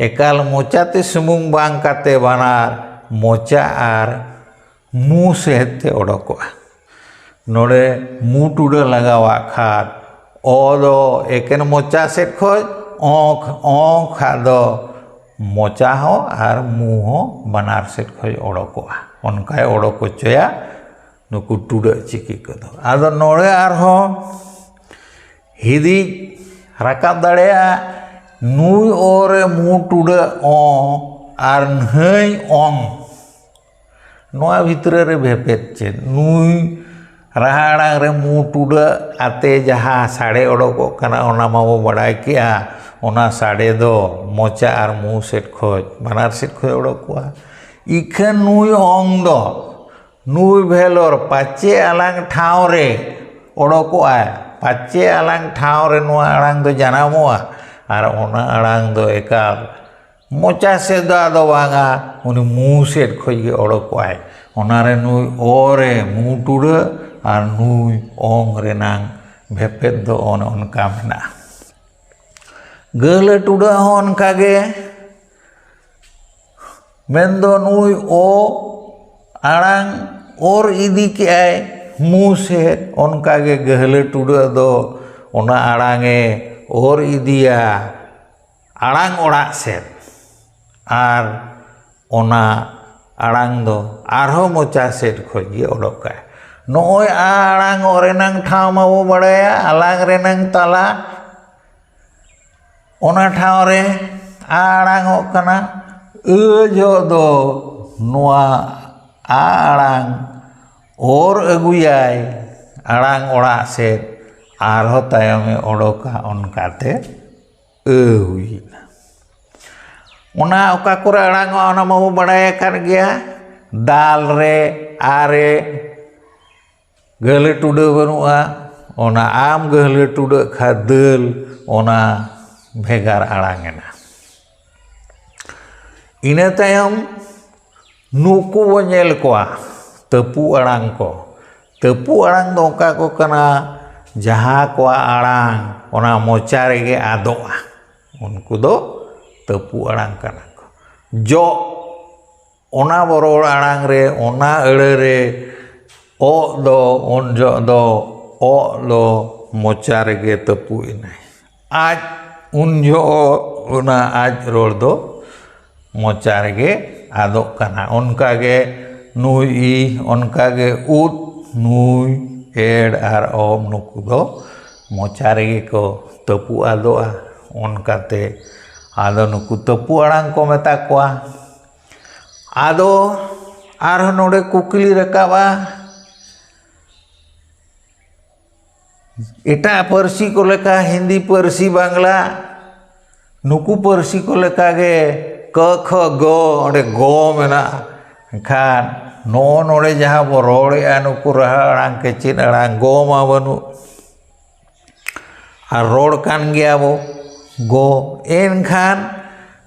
ᱮᱠᱟᱞ ᱢᱚᱪᱟᱛᱮ ᱥᱩᱢᱩᱝ ᱵᱟᱝ ᱠᱟᱛᱮ ᱵᱟᱱᱟᱨ ᱢᱚᱪᱟ ᱟᱨ ᱢᱩ ᱥᱮᱫ ᱛᱮ ᱚᱰᱚᱠᱚᱜᱼᱟ᱾ ᱱᱚᱰᱮ ᱢᱩ ᱴᱩᱰᱟᱹᱜ ᱞᱟᱜᱟᱣᱟᱜ ᱠᱷᱟᱱ ᱚ ᱫᱚ ᱮᱠᱮᱱ ᱢᱚᱪᱟ ᱥᱮᱫ ᱠᱷᱚᱡ ᱚᱸ, ᱚᱸ ᱠᱷᱟᱱ ᱫᱚ ᱢᱚᱪᱟ ᱦᱚᱸ ᱟᱨ ᱢᱩ ᱦᱚᱸ ᱵᱟᱱᱟᱨ ᱥᱮᱫ ᱠᱷᱚᱱ ᱚᱰᱚᱠᱚᱜᱼᱟ᱾ ᱚᱱᱠᱟᱭ ᱚᱰᱚᱠ ᱦᱚᱪᱚᱭᱟ ᱱᱩᱠᱩ ᱴᱩᱰᱟᱹᱜ ᱪᱤᱠᱤ ᱠᱚᱫᱚ᱾ ᱟᱫᱚ ᱱᱚᱰᱮ ᱟᱨᱦᱚᱸ ᱦᱤᱫᱤᱡ ᱨᱟᱠᱟᱵ ᱫᱟᱲᱮᱭᱟᱜᱼᱟ, ᱱᱩᱭ ᱚ ᱨᱮ ᱢᱩ ᱴᱩᱰᱟᱹᱜ ᱚ ᱟᱨ ᱱᱷᱟᱹᱭ ᱚᱝ, ᱱᱚᱣᱟ ᱵᱷᱤᱛᱨᱤ ᱨᱮ ᱵᱷᱮᱯᱮᱫ ᱪᱮᱫ? ᱱᱩᱭ ᱨᱟᱦᱟ ᱟᱲᱟᱝ ᱨᱮ ᱢᱩ ᱴᱩᱰᱟᱹᱜ ᱟᱛᱮ ᱡᱟᱦᱟᱸ ᱥᱟᱰᱮ ᱚᱰᱚᱠᱚᱜ ᱠᱟᱱᱟ, ᱚᱱᱟ ᱢᱟᱵᱚ ᱵᱟᱰᱟᱭ ᱠᱮᱜᱼᱟ, ᱚᱱᱟ ᱥᱟᱰᱮ ᱫᱚ ᱢᱚᱪᱟ ᱟᱨ ᱢᱩ ᱥᱮᱫ ᱠᱷᱚᱡ, ᱵᱟᱱᱟᱨ ᱥᱮᱫ ᱠᱷᱚᱡ ᱚᱰᱚᱠᱚᱜᱼᱟ᱾ ᱤᱠᱷᱟᱹᱱ ᱱᱩᱭ ᱚᱝ ᱫᱚ ᱱᱩᱭ ᱵᱷᱮᱞᱚᱨ ᱯᱟᱪᱮ ᱟᱞᱟᱝ ᱴᱷᱟᱶ ᱨᱮ ᱚᱰᱚᱠᱚᱜᱼᱟᱭ᱾ ᱯᱟᱪᱮ ᱟᱞᱟᱝ ᱴᱷᱟᱶ ᱨᱮ ᱱᱚᱣᱟ ᱟᱲᱟᱝ ᱫᱚ ᱡᱟᱱᱟᱢᱚᱜᱼᱟ, ᱟᱨ ᱚᱱᱟ ᱟᱲᱟᱝ ᱫᱚ ᱮᱠᱟᱞ ᱢᱚᱪᱟ ᱥᱮᱫ ᱫᱚ ᱟᱫᱚ ᱵᱟᱝᱟ, ᱩᱱᱤ ᱢᱩ ᱥᱮᱫ ᱠᱷᱚᱡ ᱜᱮ ᱚᱰᱚᱠᱚᱜᱼᱟᱭ᱾ ᱚᱱᱟᱨᱮ ᱱᱩᱭ ᱚ ᱨᱮ ᱢᱩ ᱴᱩᱰᱟᱹᱜ ᱟᱨ ᱱᱩᱭ ᱚᱝ ᱨᱮᱱᱟᱝ ᱵᱷᱮᱯᱮᱫ ᱫᱚ ᱚᱱᱮ ᱚᱱᱠᱟ ᱢᱮᱱᱟᱜᱼᱟ᱾ ᱜᱟᱹᱦᱞᱟᱹ ᱴᱩᱰᱟᱹᱜ ᱦᱚᱸ ᱚᱱᱠᱟ ᱜᱮ, ᱢᱮᱱᱫᱚ ᱱᱩᱭ ᱚ ᱟᱲᱟᱝ ᱚᱨ ᱤᱫᱤ ᱠᱮᱜᱼᱟᱭ ᱢᱩ ᱥᱮᱫ, ᱚᱱᱠᱟ ᱜᱮ ᱜᱟᱹᱦᱞᱟᱹ ᱴᱩᱰᱟᱹᱜ ᱫᱚ ᱚᱱᱟ ᱟᱲᱟᱝ ᱮ ᱚᱨ ᱤᱫᱤᱭᱟ ᱟᱲᱟᱝ ᱚᱲᱟᱜ ᱥᱮᱫ, ᱟᱨ ᱚᱱᱟ ᱟᱲᱟᱝ ᱫᱚ ᱟᱨᱦᱚᱸ ᱢᱚᱪᱟ ᱥᱮᱫ ᱠᱷᱚᱡ ᱜᱮ ᱚᱰᱚᱠᱟᱭ᱾ ᱱᱚᱜᱼᱚᱭ ᱟ ᱟᱲᱟᱝ ᱚ ᱨᱮᱱᱟᱝ ᱴᱷᱟᱶ ᱢᱟᱵᱚ ᱵᱟᱲᱟᱭᱟ, ᱟᱞᱟᱝ ᱨᱮᱱᱟᱝ ᱛᱟᱞᱟ, ᱚᱱᱟ ᱴᱷᱟᱶ ᱨᱮ ᱟ ᱟᱲᱟᱝᱚᱜ ᱠᱟᱱᱟ᱾ ᱟᱹ ᱡᱚᱦᱚᱜ ᱫᱚ ᱱᱚᱣᱟ ᱟ ᱟᱲᱟᱝ ᱚᱨ ᱟᱹᱜᱩᱭᱟᱭ ᱟᱲᱟᱝ ᱚᱲᱟᱜ ᱥᱮᱫ, ᱟᱨᱦᱚᱸ ᱛᱟᱭᱚᱢᱮ ᱚᱰᱚᱠᱟ, ᱚᱱᱠᱟᱛᱮ ᱟᱹ ᱦᱩᱭᱮᱱᱟ᱾ ᱚᱱᱟ ᱚᱠᱟ ᱠᱚᱨᱮ ᱟᱲᱟᱝᱚᱜᱼᱟ, ᱚᱱᱟ ᱢᱟᱵᱚ ᱵᱟᱲᱟᱭ ᱟᱠᱟᱫ ᱜᱮᱭᱟ᱾ ᱫᱟᱞ ᱨᱮ, ᱟ ᱨᱮ, ᱜᱟᱹᱦᱞᱟᱹ ᱴᱩᱰᱟᱹᱜ ᱵᱟᱹᱱᱩᱜᱼᱟ, ᱚᱱᱟ ᱟᱢ ᱜᱟᱹᱦᱞᱟᱹ ᱴᱩᱰᱟᱹᱜ ᱠᱷᱟᱱ ᱫᱟᱹᱞ, ᱚᱱᱟ ᱵᱷᱮᱜᱟᱨ ᱟᱲᱟᱝ ᱮᱱᱟ᱾ ᱤᱱᱟᱹ ᱛᱟᱭᱚᱢ ᱱᱩᱠᱩ ᱵᱚ ᱧᱮᱞ ᱠᱚᱣᱟ ᱛᱟᱹᱯᱩ ᱟᱲᱟᱝ ᱠᱚ᱾ ᱛᱟᱹᱯᱩ ᱟᱲᱟᱝ ᱫᱚ ᱚᱠᱟ ᱠᱚ ᱠᱟᱱᱟ? ᱡᱟᱦᱟᱸ ᱠᱚᱣᱟᱜ ᱟᱲᱟᱝ ᱚᱱᱟ ᱢᱚᱪᱟ ᱨᱮᱜᱮ ᱟᱫᱚᱜᱼᱟ, ᱩᱱᱠᱩ ᱫᱚ ᱛᱟᱹᱯᱩ ᱟᱲᱟᱝ ᱠᱟᱱᱟ ᱠᱚ᱾ ᱡᱚᱜ, ᱚᱱᱟ ᱵᱚ ᱨᱚᱲ ᱟᱲᱟᱝ ᱨᱮ, ᱚᱱᱟ ᱟᱹᱲᱟᱹ ᱨᱮ ᱚᱜ ᱫᱚ, ᱩᱱ ᱡᱚᱜ ᱫᱚ ᱚᱜ ᱫᱚ ᱢᱚᱪᱟ ᱨᱮᱜᱮ ᱛᱟᱹᱯᱩ ᱮᱱᱟᱭ᱾ ᱟᱡ, ᱩᱱ ᱡᱚᱜ ᱚᱱᱟ ᱟᱡ ᱨᱚᱲ ᱫᱚ ᱢᱚᱪᱟ ᱨᱮᱜᱮ ᱟᱫᱚᱜ ᱠᱟᱱᱟ᱾ ᱚᱱᱠᱟᱜᱮ ᱱᱩᱭ ᱤ, ᱚᱱᱠᱟᱜᱮ ᱩᱫ, ᱱᱩᱭ, ᱮᱲ ᱟᱨ ᱚᱢ, ᱱᱩᱠᱩ ᱫᱚ ᱢᱚᱪᱟ ᱨᱮᱜᱮ ᱠᱚ ᱛᱟᱹᱯᱩ ᱟᱫᱚᱜᱼᱟ᱾ ᱚᱱᱠᱟᱛᱮ ᱟᱫᱚ ᱱᱩᱠᱩ ᱛᱟᱹᱯᱩ ᱟᱲᱟᱝ ᱠᱚ ᱢᱮᱛᱟ ᱠᱚᱣᱟ᱾ ᱟᱫᱚ ᱟᱨᱦᱚᱸ ᱱᱚᱰᱮ ᱠᱩᱠᱞᱤ ᱨᱟᱠᱟᱵᱼᱟ, ᱮᱴᱟᱜ ᱯᱟᱹᱨᱥᱤ ᱠᱚ ᱞᱮᱠᱟ ᱦᱤᱱᱫᱤ ᱯᱟᱹᱨᱥᱤ, ᱵᱟᱝᱞᱟ, ᱱᱩᱠᱩ ᱯᱟᱹᱨᱥᱤ ᱠᱚ ᱞᱮᱠᱟᱜᱮ ᱠ, ᱠᱷ, ᱜ, ᱚᱸᱰᱮ ᱜᱚ ᱢᱮᱱᱟᱜᱼᱟ᱾ ᱮᱱᱠᱷᱟᱱ ᱱᱚᱜᱼᱚ ᱱᱚᱰᱮ ᱡᱟᱦᱟᱸ ᱵᱚ ᱨᱚᱲᱮᱫᱼᱟ, ᱱᱩᱠᱩ ᱨᱟᱦᱟ ᱟᱲᱟᱝ ᱠᱮᱪᱮᱫ ᱟᱲᱟᱝ ᱜᱚ ᱢᱟ ᱵᱟᱹᱱᱩᱜ, ᱟᱨ ᱨᱚᱲ ᱠᱟᱱ ᱜᱮᱭᱟ ᱵᱚ ᱜᱚ᱾ ᱮᱱᱠᱷᱟᱱ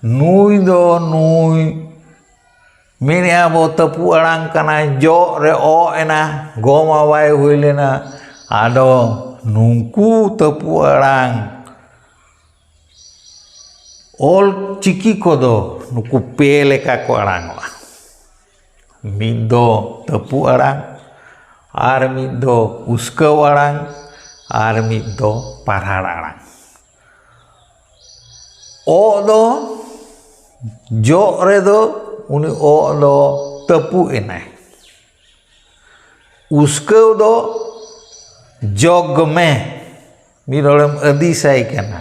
ᱱᱩᱭ ᱫᱚ ᱱᱩᱭ ᱢᱮᱱᱮᱜᱼᱟ ᱵᱚ ᱛᱟᱹᱯᱩ ᱟᱲᱟᱝ ᱠᱟᱱᱟᱭ, ᱡᱚᱜ ᱨᱮ ᱚ ᱮᱱᱟ, ᱜᱚ ᱢᱟ ᱵᱟᱭ ᱦᱩᱭ ᱞᱮᱱᱟ᱾ ᱟᱫᱚ ᱱᱩᱠᱩ ᱛᱟᱹᱯᱩ ᱟᱲᱟᱝ ᱚᱞ ᱪᱤᱠᱤ ᱠᱚᱫᱚ ᱱᱩᱠᱩ ᱯᱮ ᱞᱮᱠᱟ ᱠᱚ ᱟᱲᱟᱝᱚᱜᱼᱟ᱾ ᱢᱤᱫ ᱫᱚ ᱛᱟᱹᱯᱩ ᱟᱲᱟᱝ, ᱟᱨ ᱢᱤᱫ ᱫᱚ ᱩᱥᱠᱟᱹᱣ ᱟᱲᱟᱝ, ᱟᱨ ᱢᱤᱫ ᱫᱚ ᱯᱟᱨᱦᱟᱲ ᱟᱲᱟᱝ᱾ ᱚᱜ ᱫᱚ ᱡᱚᱜ ᱨᱮᱫᱚ ᱩᱱᱤ ᱚᱜ ᱫᱚ ᱛᱟᱹᱯᱩ ᱮᱱᱟᱭ᱾ ᱩᱥᱠᱟᱹᱣ ᱫᱚ ᱡᱚᱜᱽ ᱢᱮ, ᱢᱤᱫ ᱦᱚᱲᱮᱢ ᱟᱹᱫᱤᱥᱟᱭ ᱠᱟᱱᱟ᱾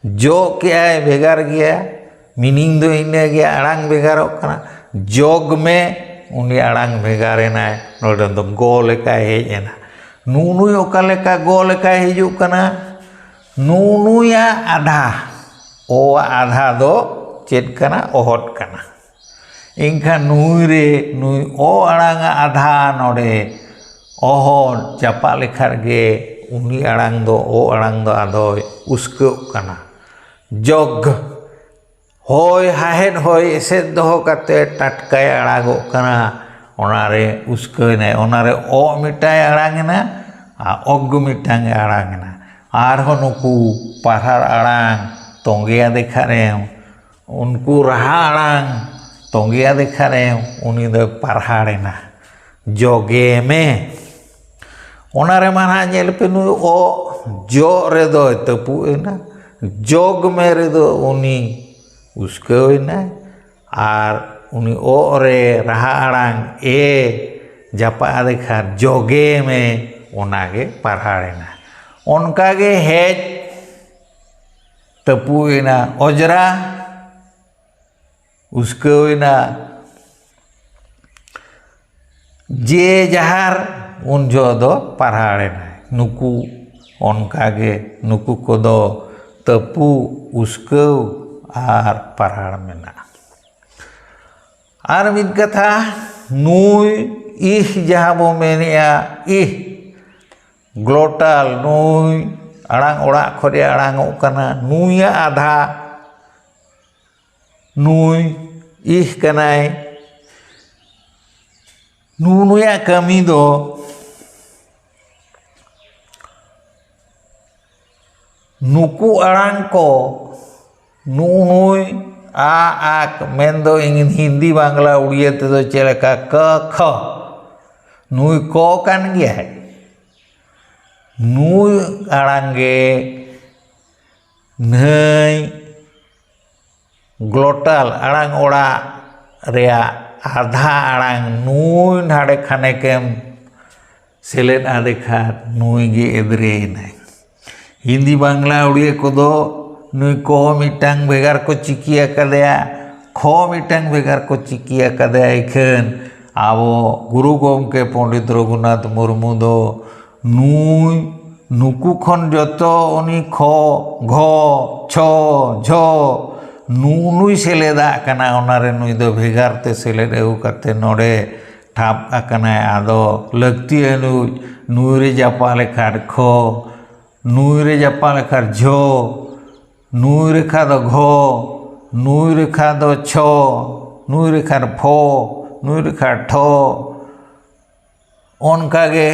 ᱡᱚᱜ ᱠᱮᱜᱼᱟᱭ ᱵᱷᱮᱜᱟᱨ ᱜᱮᱭᱟ, meaning ᱫᱚ ᱤᱱᱟᱹ ᱜᱮᱭᱟ, ᱟᱲᱟᱝ ᱵᱷᱮᱜᱟᱨᱚᱜ ᱠᱟᱱᱟ᱾ ᱡᱚᱜᱽ ᱢᱮ, ᱩᱱᱤ ᱟᱲᱟᱝ ᱵᱷᱮᱜᱟᱨ ᱮᱱᱟᱭ, ᱱᱚᱰᱮ ᱫᱚ ᱜᱚ ᱞᱮᱠᱟᱭ ᱦᱮᱡ ᱮᱱᱟ᱾ ᱱᱩᱜᱼᱱᱩᱭ ᱚᱠᱟ ᱞᱮᱠᱟ ᱜᱚ ᱞᱮᱠᱟᱭ ᱦᱤᱡᱩᱜ ᱠᱟᱱᱟ, ᱱᱩᱜᱼᱱᱩᱭᱟᱜ ᱟᱫᱷᱟ, ᱚᱣᱟᱜ ᱟᱫᱷᱟ ᱫᱚ ᱪᱮᱫ ᱠᱟᱱᱟ? ᱚᱦᱚᱫ ᱠᱟᱱᱟ᱾ ᱮᱱᱠᱷᱟᱱ ᱱᱩᱭ ᱨᱮ ᱱᱩᱭ ᱚ ᱟᱲᱟᱝ ᱟᱜ ᱟᱫᱷᱟ ᱱᱚᱰᱮ ᱚᱦᱚᱫ ᱪᱟᱯᱟᱜ ᱞᱮᱠᱷᱟᱱ ᱜᱮ ᱩᱱᱤ ᱟᱲᱟᱝ ᱫᱚ, ᱚ ᱟᱲᱟᱝ ᱫᱚ ᱟᱫᱚᱭ ᱩᱥᱠᱟᱹᱜ ᱠᱟᱱᱟ᱾ ᱡᱚᱜᱽ, ᱦᱚᱭ, ᱦᱟᱦᱮᱫ ᱦᱚᱭ ᱮᱥᱮᱫ ᱫᱚᱦᱚ ᱠᱟᱛᱮ ᱴᱟᱴᱠᱟᱭ ᱟᱲᱟᱜᱚᱜ ᱠᱟᱱᱟ᱾ ᱚᱱᱟᱨᱮ ᱩᱥᱠᱟᱹᱣ ᱮᱱᱟᱭ, ᱚᱱᱟᱨᱮ ᱚ ᱢᱤᱫᱴᱟᱝ ᱟᱲᱟᱝ ᱮᱱᱟ ᱟᱨ ᱚᱜᱽ ᱢᱤᱫᱴᱟᱝ ᱮ ᱟᱲᱟᱝ ᱮᱱᱟ᱾ ᱟᱨᱦᱚᱸ ᱱᱩᱠᱩ ᱯᱟᱨᱦᱟᱲ ᱟᱲᱟᱝ ᱛᱚᱸᱜᱮ ᱟᱫᱮ ᱠᱷᱟᱱᱮᱢ, ᱩᱱᱠᱩ ᱨᱟᱦᱟ ᱟᱲᱟᱝ ᱛᱚᱸᱜᱮ ᱟᱫᱮ ᱠᱷᱟᱱᱮᱢ, ᱩᱱᱤ ᱫᱚᱭ ᱯᱟᱨᱦᱟᱲ ᱮᱱᱟ᱾ ᱡᱚᱜᱮ ᱢᱮ᱾ ᱚᱱᱟ ᱨᱮᱢᱟ ᱱᱟᱦᱟᱜ ᱧᱮᱞ ᱯᱮ, ᱱᱩᱭ ᱚ ᱡᱚᱜ ᱨᱮᱫᱚᱭ ᱛᱟᱹᱯᱩᱜ ᱮᱱᱟ, ᱡᱚᱜᱽ ᱢᱮ ᱨᱮᱫᱚ ᱩᱱᱤ ᱩᱥᱠᱟᱹᱣ ᱮᱱᱟᱭ, ᱟᱨ ᱩᱱᱤ ᱚᱜ ᱨᱮ ᱨᱟᱦᱟ ᱟᱲᱟᱝ ᱮ ᱡᱟᱯᱟᱜ ᱟᱫᱮ ᱠᱷᱟᱱ ᱡᱚᱜᱮ ᱢᱮ, ᱚᱱᱟᱜᱮ ᱯᱟᱨᱦᱟᱲ ᱮᱱᱟ᱾ ᱚᱱᱠᱟᱜᱮ ᱦᱮᱡ ᱛᱟᱹᱯᱩᱜ ᱮᱱᱟ, ᱚᱡᱽᱨᱟ ᱩᱥᱠᱟᱹᱣ ᱮᱱᱟ, ᱡᱮ ᱡᱟᱦᱟᱨ ᱩᱱ ᱡᱚᱦᱚᱜ ᱫᱚ ᱯᱟᱨᱦᱟᱲ ᱮᱱᱟᱭ᱾ ᱱᱩᱠᱩ ᱚᱱᱠᱟᱜᱮ, ᱱᱩᱠᱩ ᱠᱚᱫᱚ ᱛᱟᱹᱯᱩᱜ, ᱩᱥᱠᱟᱹᱣ ᱟᱨ ᱯᱟᱨᱦᱟᱲ ᱢᱮᱱᱟᱜᱼᱟ᱾ ᱟᱨ ᱢᱤᱫ ᱠᱟᱛᱷᱟ, ᱱᱩᱭ ᱤᱦ ᱡᱟᱦᱟᱸ ᱵᱚ ᱢᱮᱱᱮᱜᱼᱟ, ᱤᱦ ᱜᱞᱚᱴᱟᱞ, ᱱᱩᱭ ᱟᱲᱟᱝ ᱚᱲᱟᱜ ᱠᱷᱚᱱ ᱮ ᱟᱲᱟᱝᱚᱜ ᱠᱟᱱᱟ, ᱱᱩᱭᱟᱜ ᱟᱫᱷᱟ ᱱᱩᱭ ᱤᱦ ᱠᱟᱱᱟᱭ᱾ ᱱᱩ-, ᱱᱩᱭᱟᱜ ᱠᱟᱹᱢᱤ ᱫᱚ ᱱᱩᱠᱩ ᱟᱲᱟᱝ ᱠᱚ, ᱱᱩᱜᱼᱩ ᱱᱩᱭ ᱟ, ᱟᱠ, ᱢᱮᱱᱫᱚ ᱤᱧ ᱦᱤᱱᱫᱤ, ᱵᱟᱝᱞᱟ, ᱩᱲᱤᱭᱟ ᱛᱮᱫᱚ ᱪᱮᱫ ᱞᱮᱠᱟ ᱠ, ᱠᱷ, ᱱᱩᱭ ᱠᱚ ᱠᱟᱱ ᱜᱮᱭᱟᱭ᱾ ᱱᱩᱭ ᱟᱲᱟᱝ ᱜᱮ ᱱᱟᱹᱭ ᱜᱞᱚᱴᱟᱞ ᱟᱲᱟᱝ ᱚᱲᱟᱜ ᱨᱮᱭᱟᱜ ᱟᱫᱷᱟ ᱟᱲᱟᱝ ᱱᱩᱭ ᱱᱟᱰᱮ ᱠᱷᱟᱱᱮᱠᱮᱢ ᱥᱮᱞᱮᱫ ᱟᱫᱮ ᱠᱷᱟᱱ ᱱᱩᱭ ᱜᱮ ᱮᱫᱽᱨᱮᱭᱮᱱᱟᱭ᱾ ᱦᱤᱱᱫᱤ, ᱵᱟᱝᱞᱟ, ᱩᱲᱤᱭᱟ ᱠᱚᱫᱚ ᱱᱩᱭ ᱠᱚ ᱢᱤᱫᱴᱟᱝ ᱵᱷᱮᱜᱟᱨ ᱠᱚ ᱪᱤᱠᱤ ᱟᱠᱟᱫᱮᱭᱟ, ᱠᱷᱚ ᱢᱤᱫᱴᱟᱝ ᱵᱷᱮᱜᱟᱨ ᱠᱚ ᱪᱤᱠᱤ ᱟᱠᱟᱫᱮᱭᱟ᱾ ᱤᱠᱷᱟᱹᱱ ᱟᱵᱚ ᱜᱩᱨᱩ ᱜᱚᱢᱠᱮ ᱯᱚᱱᱰᱤᱛ ᱨᱚᱜᱷᱩᱱᱟᱛᱷ ᱢᱩᱨᱢᱩ ᱫᱚ ᱱᱩᱭ, ᱱᱩᱠᱩ ᱠᱷᱚᱱ ᱡᱚᱛᱚ ᱩᱱᱤ ᱠᱷᱚ, ᱜᱷᱚ, ᱪᱷᱚ, ᱡᱷᱚ, ᱱᱩᱜᱼᱩ ᱱᱩᱭ ᱥᱮᱞᱮᱫᱟᱜ ᱠᱟᱱᱟ᱾ ᱚᱱᱟᱨᱮ ᱱᱩᱭ ᱫᱚ ᱵᱷᱮᱜᱟᱨ ᱛᱮ ᱥᱮᱞᱮᱫ ᱟᱹᱜᱩ ᱠᱟᱛᱮ ᱱᱚᱰᱮ ᱴᱷᱟᱯ ᱟᱠᱟᱱᱟᱭ᱾ ᱟᱫᱚ ᱞᱟᱹᱠᱛᱤ ᱟᱹᱱᱩᱡ ᱱᱩᱭ ᱨᱮ ᱡᱟᱯᱟ ᱞᱮᱠᱷᱟᱱ ᱠᱷᱚ, ᱱᱩᱭ ᱨᱮ ᱡᱟᱯᱟ ᱞᱮᱠᱷᱟᱱ ᱡᱷᱚ, ᱱᱩᱭ ᱨᱮᱠᱷᱟ ᱫᱚ ᱜᱷᱚ, ᱱᱩᱭ ᱨᱮᱠᱷᱟ ᱫᱚ ᱪᱷᱚ, ᱱᱩᱭ ᱨᱮᱠᱷᱟ ᱯᱷᱚ, ᱱᱩᱭ ᱨᱮᱠᱷᱟ ᱴᱷᱚ, ᱚᱱᱠᱟᱜᱮ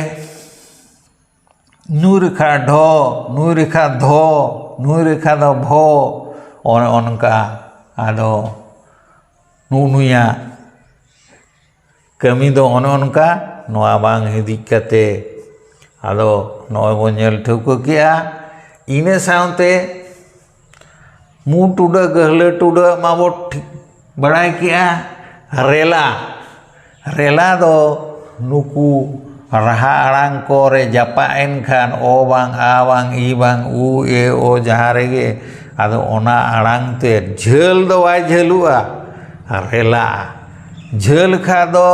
ᱱᱩᱭ ᱨᱮᱠᱷᱟ ᱰᱷᱚ, ᱱᱩᱭ ᱨᱮᱠᱷᱟ ᱫᱷᱚ, ᱱᱩᱭ ᱨᱮᱠᱷᱟ ᱫᱚ ᱵᱷᱚ, ᱚᱱᱮ ᱚᱱᱠᱟ᱾ ᱟᱫᱚ ᱱᱩᱜᱼᱩ ᱱᱩᱭᱟᱜ ᱠᱟᱹᱢᱤ ᱫᱚ ᱚᱱᱮ ᱚᱱᱠᱟ, ᱱᱚᱣᱟ ᱵᱟᱝ ᱦᱤᱫᱤᱡ ᱠᱟᱛᱮ᱾ ᱟᱫᱚ ᱱᱚᱜᱼᱚᱭ ᱵᱚᱱ ᱧᱮᱞ ᱴᱷᱟᱹᱣᱠᱟᱹ ᱠᱮᱜᱼᱟ᱾ ᱤᱱᱟᱹ ᱥᱟᱶᱛᱮ ᱢᱩ ᱴᱩᱰᱟᱹᱜ, ᱜᱟᱹᱦᱞᱟᱹ ᱴᱩᱰᱟᱹᱜ ᱢᱟᱵᱚ ᱴᱷᱤᱠ ᱵᱟᱲᱟᱭ ᱠᱮᱜᱼᱟ᱾ ᱨᱮᱞᱟ, ᱨᱮᱞᱟ ᱫᱚ ᱱᱩᱠᱩ ᱨᱟᱦᱟ ᱟᱲᱟᱝ ᱠᱚᱨᱮ ᱡᱟᱯᱟᱜ ᱮᱱ ᱠᱷᱟᱱ ᱚ ᱵᱟᱝ, ᱟ ᱵᱟᱝ, ᱤ ᱵᱟᱝ, ᱩ, ᱮ, ᱳ ᱡᱟᱦᱟᱸ ᱨᱮᱜᱮ, ᱟᱫᱚ ᱚᱱᱟ ᱟᱲᱟᱝ ᱛᱮ ᱡᱷᱟᱹᱞ ᱫᱚ ᱵᱟᱭ ᱡᱷᱟᱹᱞᱩᱜᱼᱟ, ᱨᱮᱞᱟᱜᱼᱟ᱾ ᱡᱷᱟᱹᱞ ᱠᱷᱟᱱ ᱫᱚ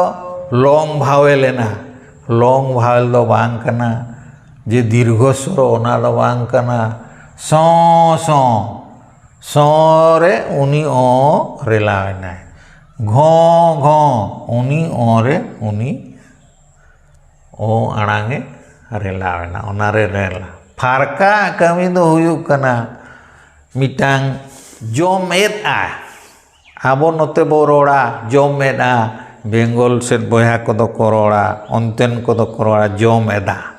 ᱞᱚᱝ ᱵᱷᱟᱣᱮᱞ ᱮᱱᱟ, ᱞᱚᱝ ᱵᱷᱟᱣᱮᱞ ᱫᱚ ᱵᱟᱝ ᱠᱟᱱᱟ᱾ ᱡᱮ ᱫᱤᱨᱜᱷᱚ ᱥᱚᱨ, ᱚᱱᱟ ᱫᱚ ᱵᱟᱝ ᱠᱟᱱᱟ᱾ ᱥᱚᱸ ᱥᱚᱸ, ᱥᱚᱸ ᱨᱮ ᱩᱱᱤ ᱚᱸ ᱨᱮᱞᱟᱣ ᱮᱱᱟᱭ᱾ ᱜᱷᱚᱸ ᱜᱷᱚᱸ, ᱩᱱᱤ ᱚᱸ ᱨᱮ ᱩᱱᱤ ᱚᱸ ᱟᱲᱟᱝ ᱮ ᱨᱮᱞᱟᱣ ᱮᱱᱟ, ᱚᱱᱟ ᱨᱮ ᱨᱮᱞᱟ᱾ ᱯᱷᱟᱨᱠᱟ ᱠᱟᱹᱢᱤ ᱫᱚ ᱦᱩᱭᱩᱜ ᱠᱟᱱᱟ ᱢᱤᱫᱴᱟᱝ ᱡᱚᱢ ᱮᱫᱼᱟ᱾ ᱟᱵᱚ ᱱᱚᱛᱮ ᱵᱚ ᱨᱚᱲᱟ ᱡᱚᱢ ᱮᱫᱼᱟ, ᱵᱮᱝᱜᱚᱞ ᱥᱮᱫ ᱵᱚᱭᱦᱟ ᱠᱚᱫᱚ ᱠᱚ ᱨᱚᱲᱟ, ᱚᱱᱛᱮᱱ ᱠᱚᱫᱚ ᱠᱚ ᱨᱚᱲᱟ ᱡᱚᱢ ᱮᱫᱟ᱾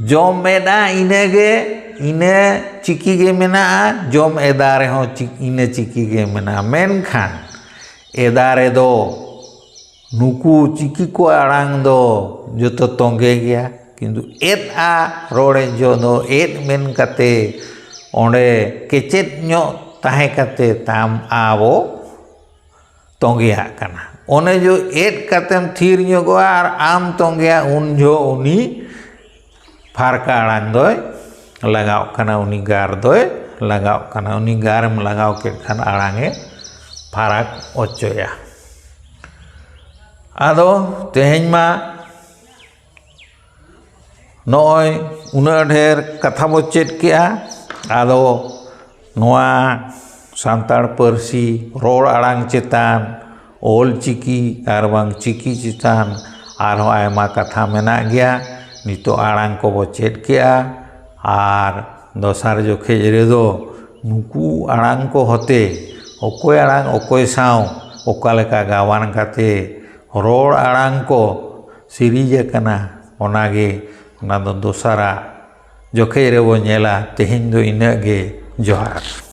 ᱡᱚᱢ ᱮᱫᱼᱟ ᱤᱱᱟᱹᱜᱮ, ᱤᱱᱟᱹ ᱪᱤᱠᱤ ᱜᱮ ᱢᱮᱱᱟᱜᱼᱟ, ᱡᱚᱢ ᱮᱫᱟ ᱨᱮᱦᱚᱸ ᱪᱤ-, ᱤᱱᱟᱹ ᱪᱤᱠᱤ ᱜᱮ ᱢᱮᱱᱟᱜᱼᱟ᱾ ᱢᱮᱱᱠᱷᱟᱱ ᱮᱫᱟ ᱨᱮᱫᱚ ᱱᱩᱠᱩ ᱪᱤᱠᱤ ᱠᱚ ᱟᱲᱟᱝ ᱫᱚ ᱡᱚᱛᱚ ᱛᱚᱸᱜᱮ ᱜᱮᱭᱟ, ᱠᱤᱱᱛᱩ ᱮᱫᱼᱟ ᱨᱚᱲᱮᱫ ᱡᱚᱦᱚᱜ ᱫᱚ ᱮᱫ ᱢᱮᱱ ᱠᱟᱛᱮ ᱚᱸᱰᱮ ᱠᱮᱪᱮᱫ ᱧᱚᱜ ᱛᱟᱦᱮᱸ ᱠᱟᱛᱮ ᱛᱟᱢ ᱟ ᱵᱚ ᱛᱚᱸᱜᱮᱭᱟᱜ ᱠᱟᱱᱟ᱾ ᱚᱱᱮ ᱡᱚ ᱮᱫ ᱠᱟᱛᱮᱢ ᱛᱷᱤᱨ ᱧᱚᱜᱚᱜᱼᱟ ᱟᱨ ᱟᱢ ᱛᱚᱸᱜᱮᱭᱟ, ᱩᱱ ᱡᱚᱦᱚᱜ ᱩᱱᱤ ᱯᱷᱟᱨᱠᱟ ᱟᱲᱟᱝ ᱫᱚᱭ ᱞᱟᱜᱟᱣᱚᱜ ᱠᱟᱱᱟ, ᱩᱱᱤ ᱜᱟᱨ ᱫᱚᱭ ᱞᱟᱜᱟᱣᱚᱜ ᱠᱟᱱᱟ᱾ ᱩᱱᱤ ᱜᱟᱨᱮᱢ ᱞᱟᱜᱟᱣ ᱠᱮᱫ ᱠᱷᱟᱱ ᱟᱲᱟᱝ ᱮ ᱯᱷᱟᱨᱟᱠ ᱚᱪᱚᱭᱟ᱾ ᱟᱫᱚ ᱛᱮᱦᱮᱧ ᱢᱟ ᱱᱚᱜᱼᱚᱭ ᱩᱱᱟᱹᱜ ᱰᱷᱮᱨ ᱠᱟᱛᱷᱟ ᱵᱚ ᱪᱮᱫ ᱠᱮᱜᱼᱟ᱾ ᱟᱫᱚ ᱱᱚᱣᱟ ᱥᱟᱱᱛᱟᱲ ᱯᱟᱹᱨᱥᱤ ᱨᱚᱲ ᱟᱲᱟᱝ ᱪᱮᱛᱟᱱ, ᱚᱞ ᱪᱤᱠᱤ ᱟᱨ ᱵᱟᱝ ᱪᱤᱠᱤ ᱪᱮᱛᱟᱱ ᱟᱨᱦᱚᱸ ᱟᱭᱢᱟ ᱠᱟᱛᱷᱟ ᱢᱮᱱᱟᱜ ᱜᱮᱭᱟ᱾ ᱱᱤᱛᱚᱜ ᱟᱲᱟᱝ ᱠᱚᱵᱚ ᱪᱮᱫ ᱠᱮᱜᱼᱟ, ᱟᱨ ᱫᱚᱥᱟᱨ ᱡᱚᱠᱷᱮᱡ ᱨᱮᱫᱚ ᱱᱩᱠᱩ ᱟᱲᱟᱝ ᱠᱚ ᱦᱚᱛᱮ ᱚᱠᱚᱭ ᱟᱲᱟᱝ ᱚᱠᱚᱭ ᱥᱟᱶ ᱚᱠᱟ ᱞᱮᱠᱟ ᱜᱟᱵᱟᱱ ᱠᱟᱛᱮ ᱨᱚᱲ ᱟᱲᱟᱝ ᱠᱚ ᱥᱤᱨᱤᱡᱽ ᱟᱠᱟᱱᱟ, ᱚᱱᱟᱜᱮ, ᱚᱱᱟ ᱫᱚ ᱫᱚᱥᱟᱨᱟᱜ ᱡᱚᱠᱷᱮᱡ ᱨᱮᱵᱚ ᱧᱮᱞᱟ᱾ ᱛᱮᱦᱮᱧ ᱫᱚ ᱤᱱᱟᱹᱜ ᱜᱮ᱾ ᱡᱚᱦᱟᱨ᱾